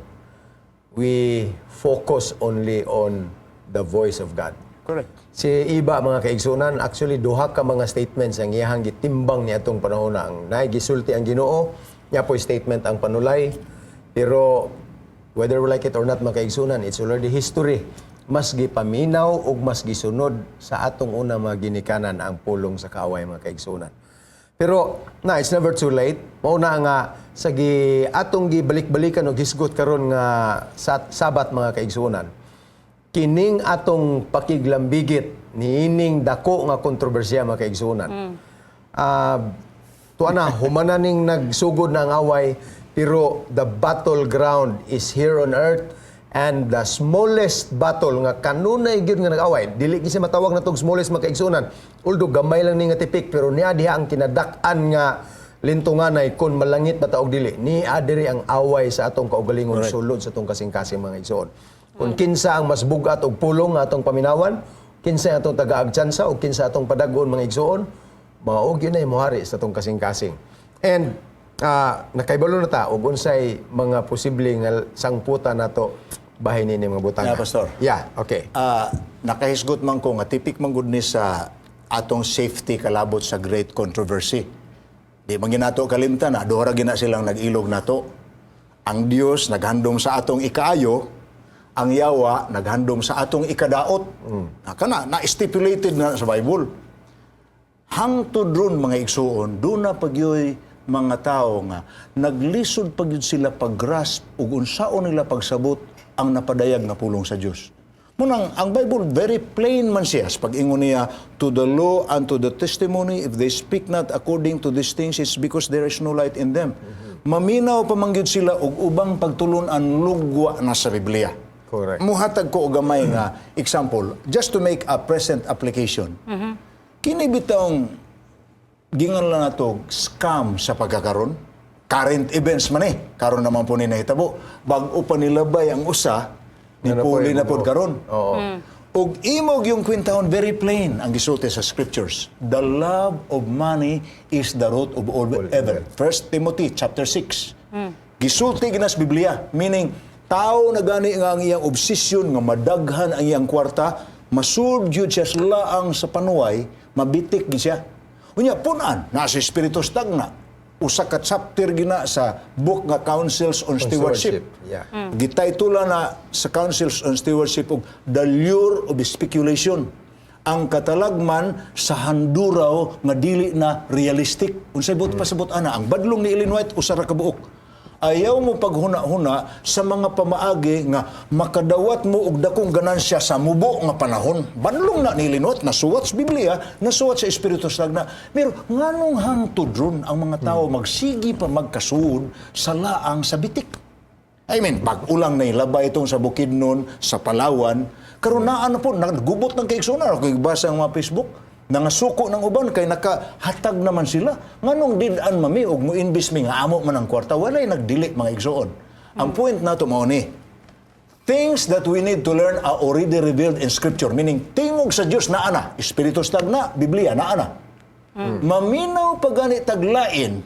we focus only on the voice of God. Correct. Si Iba, mga kaigsunan, actually duha ka mga statements ang iyahang gitimbang ni atong panahon na ang naay gisulti ang Ginoo, nya po'y statement ang panulay. Pero whether we like it or not, mga kaigsunan, it's already history. Mas gipaminaw ug mas gisunod sa atong una mga ginikanan ang pulong sa kaaway, mga kaigsunan. Pero na it's never too late. Mao na nga sa gi atong gibalik-balikan og hisgot karon nga sa Sabat, mga kaigsunan, kining atong pakiglambigit niining dako nga kontrobersiya, mga kaigsuonan. Tuwa na humana ning nagsugod na ang away, pero the battleground is here on earth and the smallest battle nga kanunay gyud nga nag-away, dili gyud siya matawag na tong smallest, mga kaigsuonan, although gamay lang ni nga tipik, pero niya diha ang kinadak-an nga lintunganay kung malangit ba ta og dili. Ni diri ang away sa atong kaugalingon sulod sa atong kasing-kasing, mga igsoon, kung kinsa ang mas bugat og pulong nga atong paminawan, kinsa ang atong tagaag tsansa o kinsa atong padagon, mga igsoon, mao gyud na moari sa atong kasing-kasing. And nakaibalo na ta og unsay mga posible nga sangputan nato bahin ini mga butang. Yeah, Pastor. Yeah, okay. Nakahisgot man ko nga tipik man gud ni sa atong safety kalabot sa great controversy. Di man ginato kalimtan na duha ra gina silang nag-ilog nato. Ang Dios naghandom sa atong ikaayo, ang yawa naghandom sa atong ikadaot. Na kana na stipulated na sa Bible. Hangtod ron, mga igsuon, doon na pagyoy mga tao nga naglisod pagyud sila pag-grasp ug unsaon nila pagsabot ang napadayag nga pulong sa Dios. Munang ang Bible very plain man siya sa pag-ingon niya, "To the law and to the testimony, if they speak not according to these things, it's because there is no light in them." Maminaw pa man gyud sila og ubang pagtulon-an lugwa na sa Biblia. Correct. Muhatag ko og gamay nga example just to make a present application. Kini bitawng gingon lang nato scam sa pagkakaron. Current events man eh. Karon naman po ni nahitabo. Bag-o pa nilabay ang usa, ni Ano po puli yung na pod bugo? karon. Oo. Ug imog yung kwentahon, very plain ang gisulti sa scriptures. The love of money is the root of all evil. First Timothy chapter 6. Gisulti gina sa Biblia, meaning tao na gani nga ang iyang obsession nga madaghan ang iyang kwarta, masud gyud siya sa laang sa panuway, mabitik gyud siya. Unya punan na sa Espiritu Stagna. Usa ka chapter gina sa book nga Counsels on Stewardship. Stewardship, yeah. Gitaytula na sa Counsels on Stewardship og The Lure of Speculation. Ang katalagman sa handuraw nga dili na realistic. Unsay buot pasabot ana? Ang badlong ni Ellen White usa ra ka buok. Ayaw mo paghuna-huna sa mga pamaagi nga makadawat mo og dakong ganansya sa mubo nga panahon. Badlong na ni Ellen White, nasuwat sa Biblia, nasuwat sa Espiritu Stagna. Pero nganong hangtod ron ang mga tao magsigi pa magkasuod sa laang sa bitik? I mean, bag-o lang na ilabay itong sa Bukidnon, sa Palawan. Karon naa na po, nagubot ng kaigsunan. Ako basa ang mga Facebook. Nangasuko ng uban kay nakahatag naman sila. Nganong did-an mami og mo invest mi nga amo man ang kwarta, walay nagdili, mga igsoon. Ang point nato mao ni, things that we need to learn are already revealed in Scripture. Meaning, tingog sa Diyos naa na. Espiritu sa tagna, Biblia naa na. Maminaw pa gani taglain,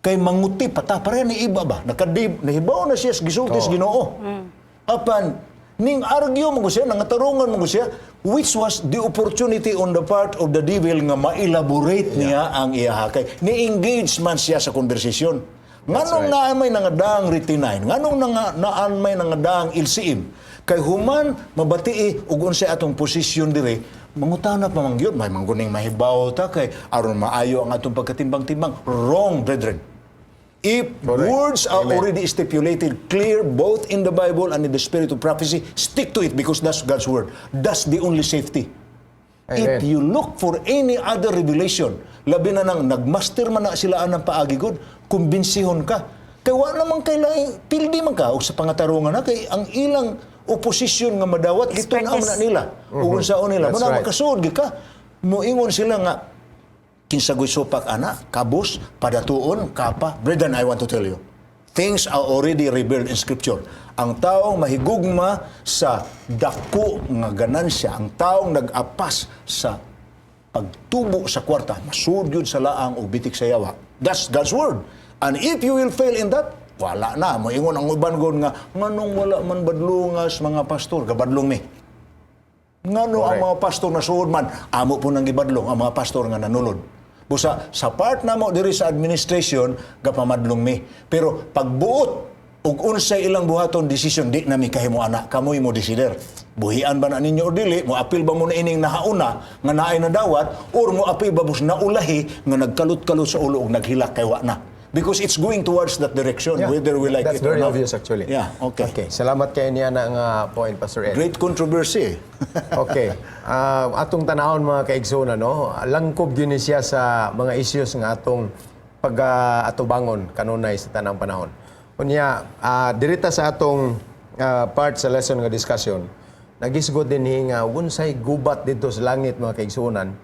kay manguti pa ta, pareha ni iba ba? Nakadib, nahibaw na siya sa gisulti sa Ginoo. Apan, ning argue mo ko siya, nangatarungan mo ko siya, which was the opportunity on the part of the devil nga ma-elaborate niya ang iya kay ni-engage man siya sa konversasyon. Nganong naa may nangadaang Retinine, nganong naan may nangadaang LCM, kay human mabatii ug unsay atong posisyon dire, mangutana pa man gyud, may mangguning mahibaw ta kay aron maayo ang atong pagkatimbang-timbang. Wrong, brethren. If words are Amen. already stipulated clear both in the Bible and in the spirit of prophecy, stick to it because that's God's word. That's the only safety. Amen. If you look for any other revelation, labi na nang nagmaster man na sila anang paagi god, kumbinsihon ka. Kay wa naman kay laing pildi man ka og sa pangatarungan na kay ang ilang oposisyon nga madawat gitun-aw na Expertise. nila. Ug unsaon nila. That's Muna right. makasuod gyud ka. Moingon sila nga kinsa goy supak ana, kabus, padatuon, kapa. Brethren, I want to tell you, things are already revealed in Scripture. Ang taong mahigugma sa dako nga ganansya, ang taong nag-apas sa pagtubo sa kwarta, masud yun sa laang o bitik sa yawa. That's God's word. And if you will fail in that, wala na. Moingon ang uban gon nga, nganong wala man badlungas mga pastor, gabadlong mi. Ngano ang mga pastor na suod man, amo po nang gibadlong ang mga pastor nga nanulod. Busa sa part namo diri sa administration gapamadlong mi. Pero pagbuot ug unsay ilang buhaton decision, di nami kahimo ana, kamoy mo desider. Buhian ba na ninyo or dili, mo apil ba mo na ining nahauna nga naay nadawat or mo apil ba bus naulahi nga nagkalot-kalot sa ulo ug naghilak kay wa na? Because it's going towards that direction whether we like That's it or very not. Obvious, actually. Yeah, okay. Okay, salamat kay niya na nga point, Pastor Ed. Great controversy. Okay. Atong tanahon, mga kaigsoon, no? Langkob gyud ni siya sa mga issues nga atong pag-atubangon kanunay sa tanang panahon. Unya, dirita sa atong part sa lesson nga discussion, nagisgot din nga unsay gubat dito sa langit, mga kaigsuonan,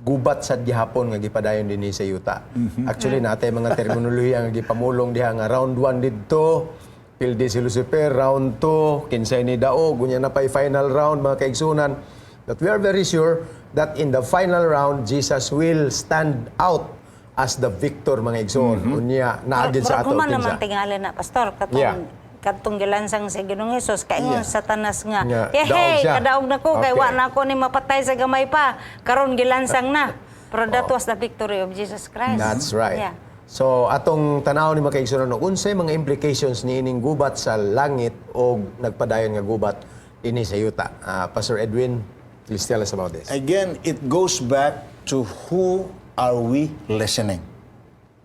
gubat sad gihapon nga gipadayon dinhi sa yuta. Actually, natay mga terminolohiya nga gipamulong diha nga round 1 didto, pildi si Lucifer, round 2, kinsay ni daog, unya na pa'y final round, mga kaigsunan. But we are very sure that in the final round, Jesus will stand out as the victor, mga igsoon. Unya, naagid sa ato Murag human kinsa. naman tingali na, pastor, katong katong gilansang sa Ginoong Hesus kaingon Satanas nga, Nga, daog "Yehey, siya." kadaog na ko kay wa na ako ni mapatay sa gamay pa. Karon gilansang na." Pero that was the victory of Jesus Christ. That's right. So atong tanaw ni mga kaigsuonan, no, unsay mga implications ni ining gubat sa langit o nagpadayon nga gubat dinhi sa yuta? Pastor Edwin, please tell us about this. Again, it goes back to who are we listening?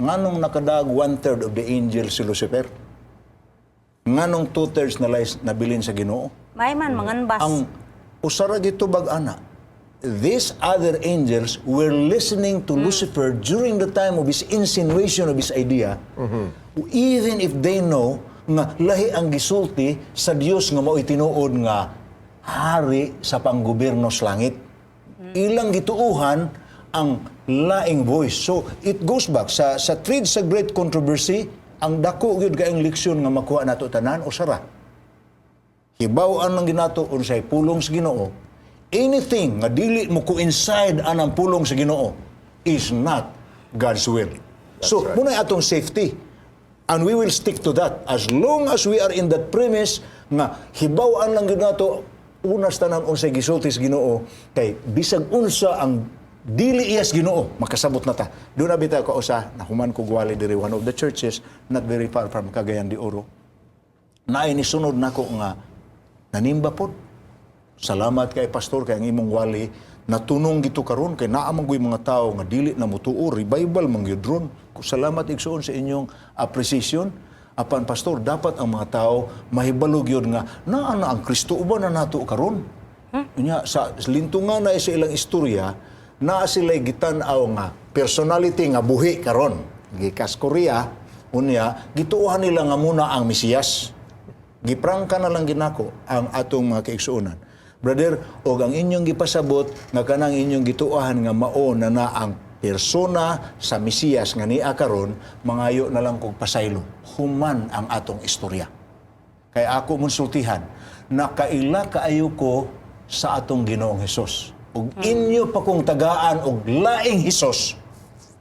Nganong nakadaog one-third of the angels si Lucifer? Nganong two-thirds na lay nabilin sa Ginoo? May man manganbas. Ang usara gitubag ana, these other angels were listening to Lucifer during the time of his insinuation of his idea, even if they know nga lahi ang gisulti sa Dios nga mao'y tinuod nga hari sa panggobyerno sa langit. Ilang gituuhan ang laing voice. So it goes back sa thread sa great controversy, ang dako gyud kaayong leksyon nga makuha nato tanan usara. Hibaw-an lang ginato unsay pulong sa Ginoo. Anything nga dili mo coincide anang pulong sa Ginoo is not God's will. So, muna atong safety. And we will stick to that as long as we are in that premise nga hibaw-an lang gyud nato unas tanan unsay gisulti sa Ginoo kay bisag unsa ang dili iyas Ginoo, makasabot na ta. Doon na bitaw ka usa nahuman ko gwali diri, one of the churches not very far from Cagayan de Oro, naay nisunod nako nga nanimba pod. "Salamat kay pastor kay ang imong wali natunong gito karon kay naa man goy mga tawo nga dili na motuo, revival man gyud ron. Salamat igsuon sa inyong appreciation. Apan pastor, dapat ang mga tao mahibalo gyud nga naa na ang Kristo uban na nato karon." Unya sa lintungan na sa ilang istorya, naa sila gitan-aw nga personality nga buhi karon gikas Korea. Unya gituohan nila nga muna ang Mesiyas. Giprangka na lang ginako ang atong mga kaigsuonan. Brother, og ang inyong gipasabot nga kanang inyong gituohan nga mao na na ang persona sa Mesiyas nga niya karon, mangayo na lang kog pasaylo. Human ang atong istorya. Kay ako mong sultihan, nakaila kaayo ko sa atong Ginoong Hesus. Ug inyo pa kong tagaan og laing Hesus,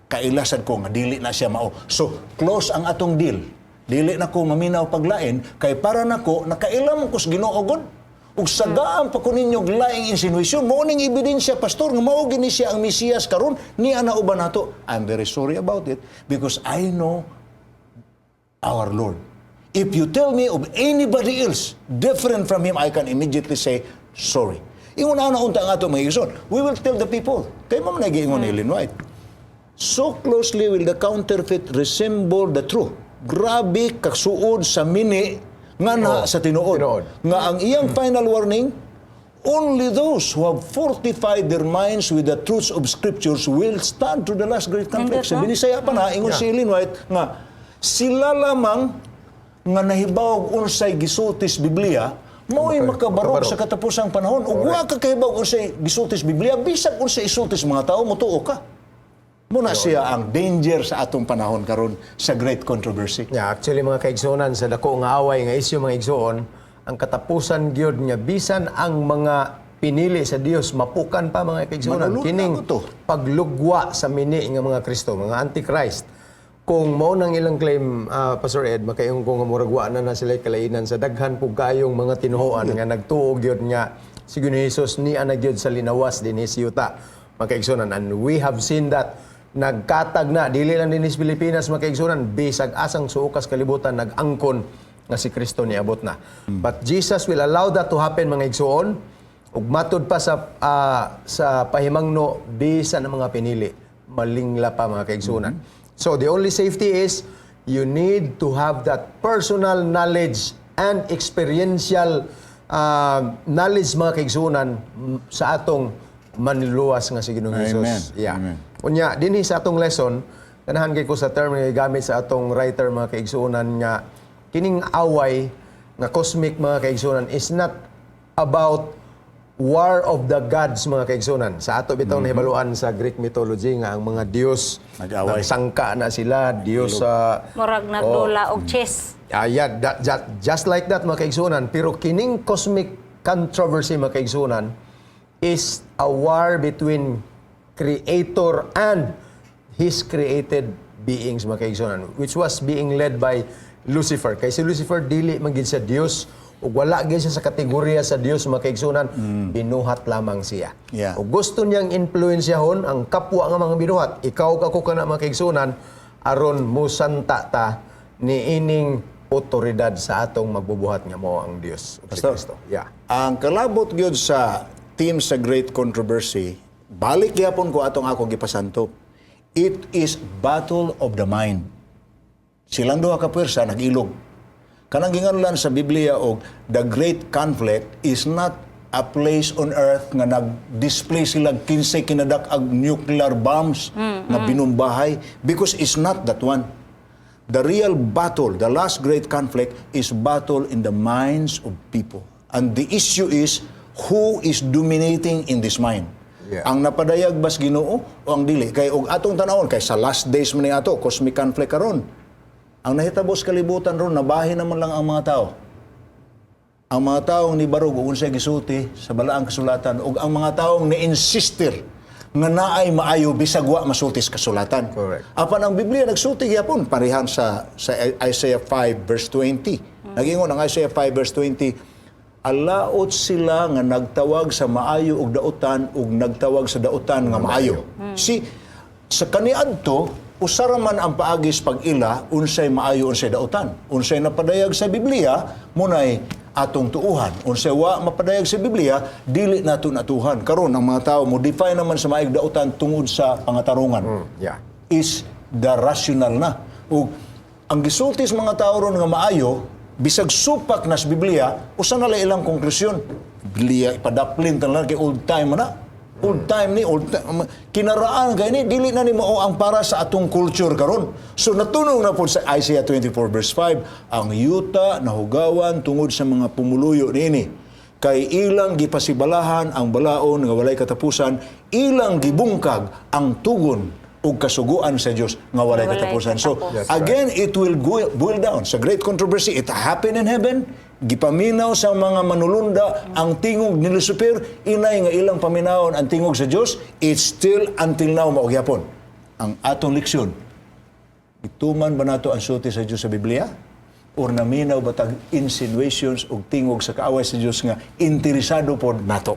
kaila sad ko nga dili na siya mao. So, close ang atong deal. Dili na ko maminaw paglain kay para nako nakaila mo ko sa Ginoo gud. Ug sagaan pa ko ninyo og laing insinuasyon, mao ning ebidensya, pastor, nga mao gini siya ang Mesiyas karon, niya na uban nato. I'm very sorry about it because I know our Lord. If you tell me of anybody else different from Him, I can immediately say, "Sorry." Ingon ana unta ang ato mga igsoon. We will tell the people. Kay mao man giingon ni Ellen White. So closely will the counterfeit resemble the true. Grabe kasuod sa mini nga na sa tinuod. Tinuod. Nga ang iyang final warning, only those who have fortified their minds with the truths of Scriptures will stand through the last great conflict. Nindot, Sa no? Binisaya pa na, ingon si Ellen White, nga sila lamang nga nahibawog unsay gisulti sa Biblia, mao'y makabarog makabarog. sa katapusang panahon. Ug wa ka kahibaw unsay gisulti sa Biblia, bisag unsay isulti sa mga tao, motuo ka. Muna siya ang danger sa atong panahon karon sa great controversy. Yeah, actually, mga kaigsuonan, sa dako nga away nga isyu, mga igsoon, ang katapusan gyud nga bisan ang mga pinili sa Dios mapukan pa, mga kaigsuonan, Manulod kining na to. Paglugwa sa mini nga mga Kristo, mga Antichrist. Kung mao nang ilang claim, Pastor Ed, makaingon ko nga murag wa na na sila kalainan sa daghan pug kayong mga tinuohan nga nagtuo gyud nga si Ginoong Hesus ni ana gyud sa linawas dinhi sa yuta. Mga kaigsuonan, and we have seen that nagkatag na dili lang dinhi sa Pilipinas, mga kaigsuonan, bisag asang suokas kalibutan nag-angkon nga si Kristo niabot na. But Jesus will allow that to happen, mga igsoon, ug matud pa sa pahimangno, bisan ang mga pinili malingla pa, mga kaigsuonan. So the only safety is you need to have that personal knowledge and experiential knowledge, mga kaigsuonan, sa atong manluluwas nga si Ginoong Amen. Jesus. Yeah. Amen. Unya, dinhi sa atong lesson, ganahan kay ko sa term nga gigamit sa atong writer, mga kaigsuonan, nga kining away nga cosmic, mga kaigsuonan, is not about war of the gods, mga kaigsuonan. Sa ato bitaw nahibaluan sa Greek mythology nga ang mga Diyos Nag-away. nagsangka na sila, Diyos sa Murag nagdula og chess. Ah, yeah, just like that, mga kaigsuonan. Pero kining cosmic controversy, mga kaigsuonan, is a war between Creator and His created beings, mga kaigsuonan, which was being led by Lucifer. Kay si Lucifer dili man gid sa Dios ug wala gid siya sa kategorya sa Dios, mga kaigsuonan, binuhat lamang siya. Ug gusto niyang impluensyahon ang kapwa nga mga binuhat. Ikaw ako kana, mga kaigsuonan, aron musanta ta niining otoridad sa atong magbubuhat nga mao ang Dios ug si Pastor. Kristo. Yeah. Ang kalabot gyud sa team sa great controversy, balik gyapon ko atong ako gipasantop. It is battle of the mind. Silang duha ka puwersa nag-ilog. Kanang ginganlan sa Biblia og the great conflict is not a place on earth nga nag-display sila kinsay kinadak-ag nuclear bombs nga binumbahay, because it's not that one. The real battle, the last great conflict, is battle in the minds of people. And the issue is who is dominating in this mind. Ang napadayag bas Ginoo o ang dili? Kay og atong tanawon kay sa last days man ni ato cosmic conflict karon. Ang nahitabo sa kalibutan ron, nabahin naman lang ang mga tao. Ang mga taong nibarog ug unsay gisulti sa balaang kasulatan ug ang mga taong ni-insister nga naay maayo bisag wa masulti sa kasulatan. Apan ang Biblia nagsulti gyapon parehan sa Isaiah 5 verse 20. Nagingon ang Isaiah 5 verse 20, alaot sila nga nagtawag sa maayo og dautan ug nagtawag sa dautan nga maayo. Si sa kaniadto usa ra man ang paagi sa pag-ila unsay maayo, unsay dautan. Unsay napadayag sa Biblia munay atong tuuhan. Unsay wa mapadayag sa Biblia, dili nato natuhan. Karon ang mga tao mo define naman sa maayog dautan tungod sa pangatarungan is the rational na. Ug ang gisulti sa mga tao ron nga maayo, bisag supak na sa Biblia, usa na lang ilang konklusyon. Biblia ipadaplin tanan kay old time na. Old time ni old time. Kinaraan kay ni dili na ni mao ang para sa atong culture karon. So natunong na pod sa Isaiah 24 verse 5, ang yuta nahugawan tungod sa mga pumuluyo niini. Kay ilang gipasibalahan ang balaon nga walay katapusan, ilang gibungkag ang tugon ug kasuguan sa Dios nga walay Walay katapusan. So katapusan. That's right. again, it will go, boil down sa great controversy. It happened in heaven. Gipaminaw sa mga manulunda ang tingog ni Lucifer, inay nga ilang paminawon ang tingog sa Dios. It's still until now mao gyapon. Ang atong leksyon, ituman ba nato ang sulti sa Dios sa Biblia? Or naminaw ba tag insinuations ug tingog sa kaaway sa Dios nga interesado pod nato?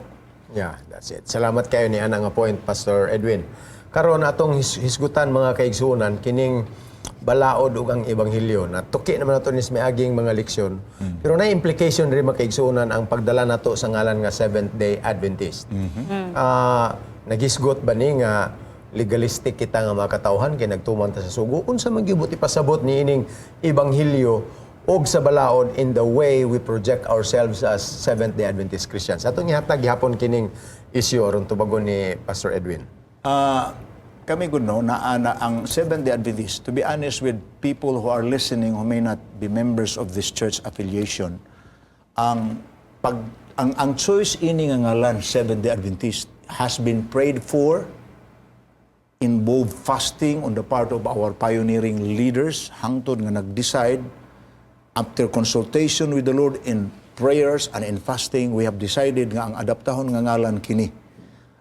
Yeah, that's it. Salamat kayo ni ana nga point, Pastor Edwin. Karon atong hisgutan, mga kaigsuonan, kining balaod ug ang ebanghelyo. Na tuki naman nato ni sa miaging mga leksyon. Pero na implication rin, mga kaigsuonan, ang pagdala nato sa ngalan nga Seventh Day Adventist. Nagisgot ba ni nga legalistic kita nga mga katawhan kay nagtuman ta sa sugo? Unsa man gyud ipasabot niining ebanghelyo og sa balaod in the way we project ourselves as Seventh-day Adventist Christians? Atong ihatag gihapon kining issue aron tubagon ni Pastor Edwin. Kami gud no, na ang Seventh-day Adventist, to be honest with people who are listening who may not be members of this church affiliation, ang pag ang choice ini nga ngalan Seventh-day Adventist has been prayed for, involved fasting on the part of our pioneering leaders, hangtod nga nag-decide after consultation with the Lord in prayers and in fasting, we have decided nga ang adaptahon nga ngalan kini.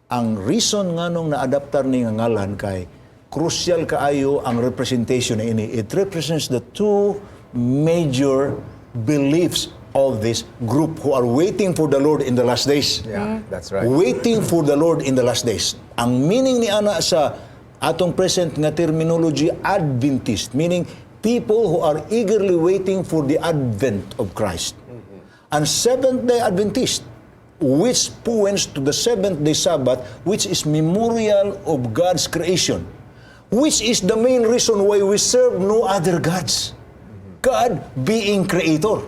Ang reason nganong na-adaptar ni nga ngalan kay crucial kaayo ang representation ni ini. It represents the two major beliefs of this group who are waiting for the Lord in the last days. Yeah, that's right. Waiting for the Lord in the last days. Ang meaning ni ana sa atong present nga terminology, Adventist, meaning people who are eagerly waiting for the advent of Christ. And Seventh-day Adventist, which points to the seventh day Sabbath, which is memorial of God's creation, which is the main reason why we serve no other gods. God being creator.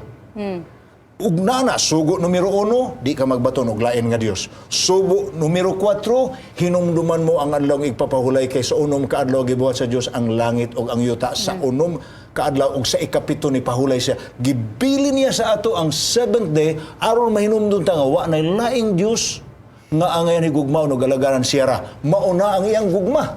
Ug nana, sugo numero 1, di ka magbaton og lain nga Dios. Sugo numero 4, hinumduman mo ang adlaw igpapahulay kay sa 6 ka adlaw gibuhat sa Dios ang langit ug ang yuta. Sa 6 ka adlaw ug sa 7 ni pahulay siya. Gibili niya sa ato ang seventh day aron mahinumdum ta nga wa nay laing Dios nga angayan higugmaon ug alagaran, siya ra. Mauna ang iyang gugma.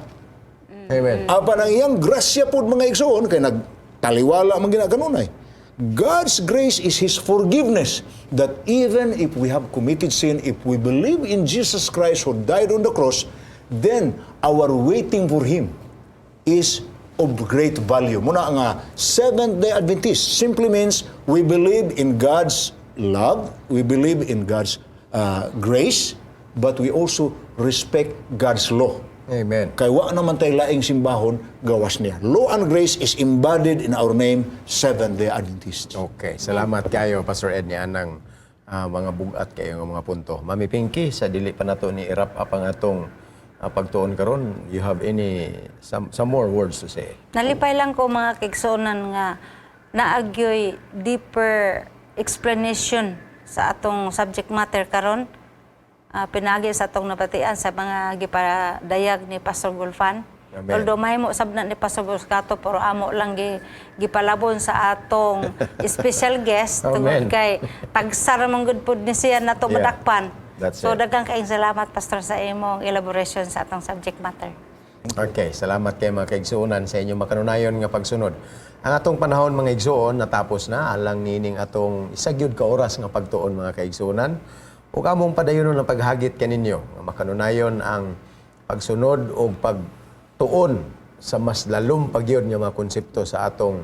Amen. Apan ang iyang grasya pod, mga igsoon, kay nagtaliwala man gina kanunay. God's grace is His forgiveness that even if we have committed sin, if we believe in Jesus Christ who died on the cross, then our waiting for Him is of great value. Muna nga Seventh-day Adventist simply means we believe in God's love, we believe in God's grace, but we also respect God's law. Amen. Kay wa naman tay laing simbahon gawas niya. Law and grace is embodied in our name, Seventh-day Adventist. Okay, salamat kayo, Pastor Ed, ni anang mga bugat kayo nga mga punto. Mami Pinky, sa dili pa nato ni i-wrap up ang atong pagtuon karon, you have any some more words to say? Nalipay lang ko, mga kaigsuonan, nga naagyoy deeper explanation sa atong subject matter karon. Pinaagi sa atong nabatian sa mga gipadayag ni Pastor Gulfan. Amen. Although mahimo sab na ni Pastor Buscato, pero amo lang gipalabon sa atong special guest tungod Amen. kay tagsara man gud pud ni siya nato madakpan. That's So it. daghang kaayong salamat, Pastor, sa imong elaboration sa atong subject matter. Okay, salamat kay mga kaigsuonan sa inyong makanunayon nga pagsunod. Ang atong panahon, mga igsuon, natapos na alang nining atong isa gyud ka oras nga pagtuon, mga kaigsuonan. Ug among padayonon ang paghagit kaninyo nga makanunayon ang pagsunod o pagtuon sa mas lalom pagyud nga mga konsepto sa atong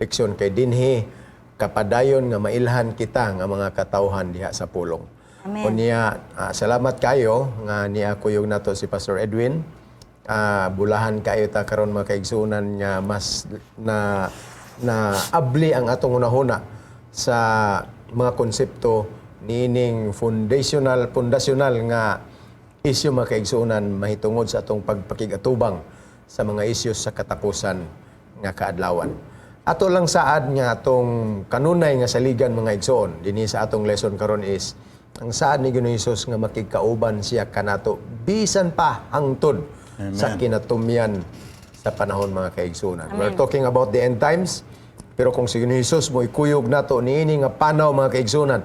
leksyon kay dinhi kapadayon nga mailhan kita nga mga katawhan diha sa pulong. Amen. Unya, salamat kayo nga niya kuyog nato si Pastor Edwin. Bulahan kayo ta karon, mga kaigsuonan, nga mas na na abli ang atong hunahuna sa mga konsepto niining foundational pundasyonal nga isyu, mga kaigsuonan, mahitungod sa atong pagpakigatubang sa mga isyu sa katapusan nga kaadlawan. Ato lang saad nga atong kanunay nga saligan, mga igsoon, dinhi sa atong lesson karon is ang saad ni Ginoong Hesus nga makigkauban siya kanato bisan pa hangtod sa kinatumyan sa panahon, mga kaigsuonan. We're talking about the end times, pero kung si Ginoong Hesus mo ikuyog nato niini nga panaw, mga kaigsuonan,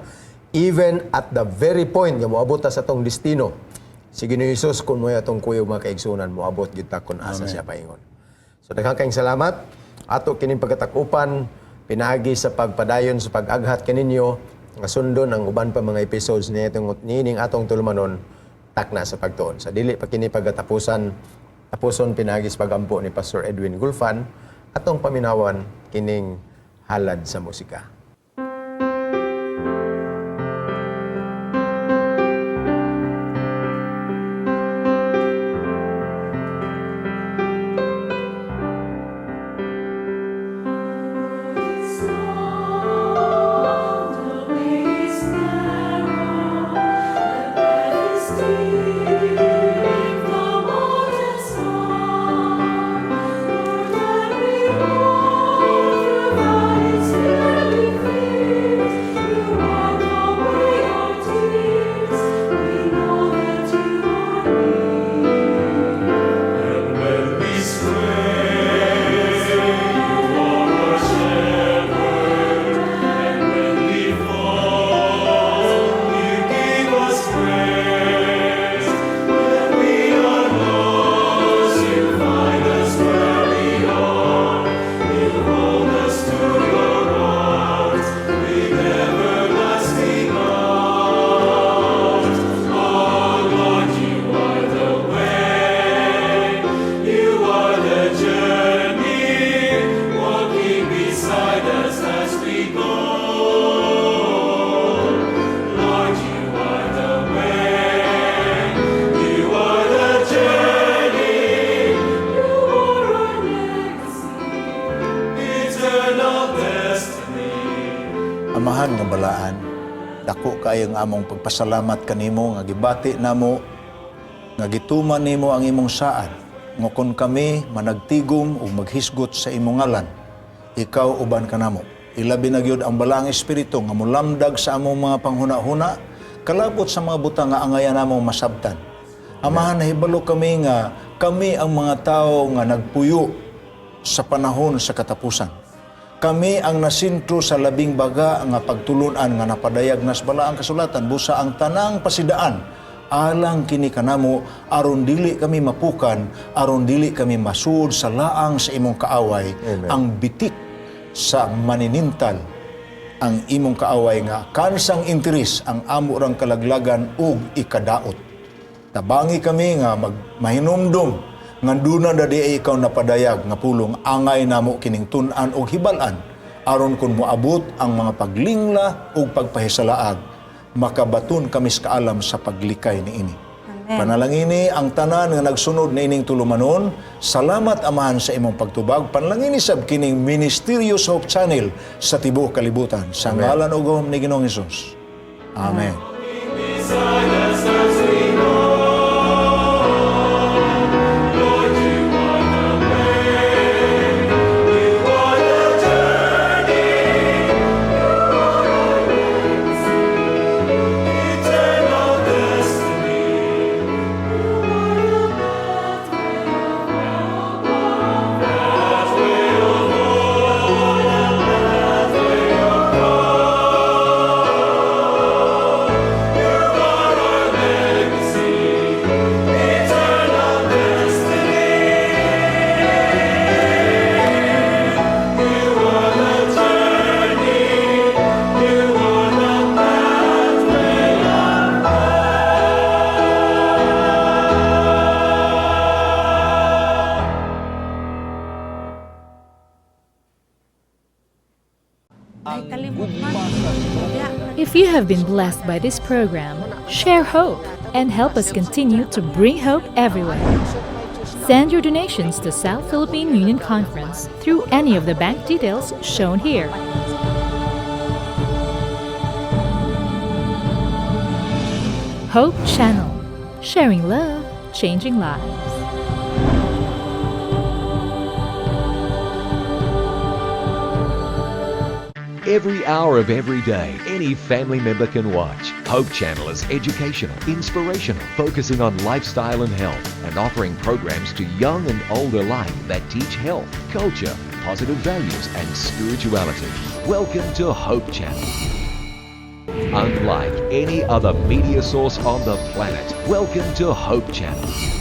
Even at the very point nga moabot ta sa atong destino, si Ginoong Hesus kung mo'y atong kuyog, mga kaigsunan, moabot gyud ta kung asa siya paingon. So daghang kayong salamat. Ato kining pagkatakupan pinaagi sa pagpadayon sa pag-aghat kaninyo nga sundon ang uban pa mga episodes niitong niining atong tulumanon, Takna sa Pagtuon. Sa dili pa kini pagkatapusan, tapuson pinaagi sa pagampo ni Pastor Edwin Gulfan, atong paminawan kining halad sa musika. The way is narrow, the path is steep, the mountains high. Lord, when we walk through valleys filled with fears, you wipe away our tears. We know that you are near. And when we stray, you are our shepherd. And when we fall, you give us grace. When we are lost, you find us where we are. You hold us to your heart with everlasting arms. Oh Lord, you are the way, you are the journey, walking beside us as we go. Lord, you are the way, you are the journey, You are our legacy. Eternal destiny. Amahan nga balaan, dako kaayo ang among pagpasalamat kanimo nga gibati namo nga gituman nimo ang imong saad nga kon kami managtigom ug maghisgot sa imong ngalan, ikaw uban kanamo. Ilabi na gyud ang Balaang Espiritu nga mulamdag sa among mga panghuna-huna kalabot sa mga butang nga angayan namong masabtan. Amahan, nahibalo kami nga kami ang mga tao nga nagpuyo sa panahon sa katapusan. Kami ang nasintro sa labing baga nga pagtulunan nga napadayag nas Balaang Kasulatan, busa ang tanang pasidaan alang kini kanamo aron dili kami mapukan, aron dili kami masud sa laang sa imong kaaway. Amen. Ang bitik sa maninintal ang imong kaaway nga kansang interes ang amo rang kalaglagan ug ikadaot. Tabangi kami nga mag mahinumdum nga duna na di ay ikaw napadayag nga pulong, angay namo kining tun-an og hibal-an aron kun moabot ang mga paglingla ug pagpahisalaag, makabaton kami sa kaalam sa paglikay niini. Amen. Panalangini ang tanan nga nagsunod na ining tulumanon. Salamat, Amahan, sa imong pagtubag. Panalangini sab kining Ministeryo sa Hope Channel sa tibuok kalibutan. Sa ngalan ug gahom ni Ginoong Hesus. Amen. Beside us as we go. Lord, you are the way, you are the journey, eternal destiny. You are the pathway of Pathway of hope and pathway of love. You are our legacy, eternal destiny. You are the journey, you are the pathway of. Ay, kalimot man. If you have been blessed by this program, share hope and help us continue to bring hope everywhere. Send your donations to South Philippine Union Conference through any of the bank details shown here. Hope Channel, sharing love, changing lives. Every hour of every day, any family member can watch. Hope Channel is educational, inspirational, focusing on lifestyle and health, and offering programs to young and old alike that teach health, culture, positive values, and spirituality. Welcome to Hope Channel. Unlike any other media source on the planet, welcome to Hope Channel.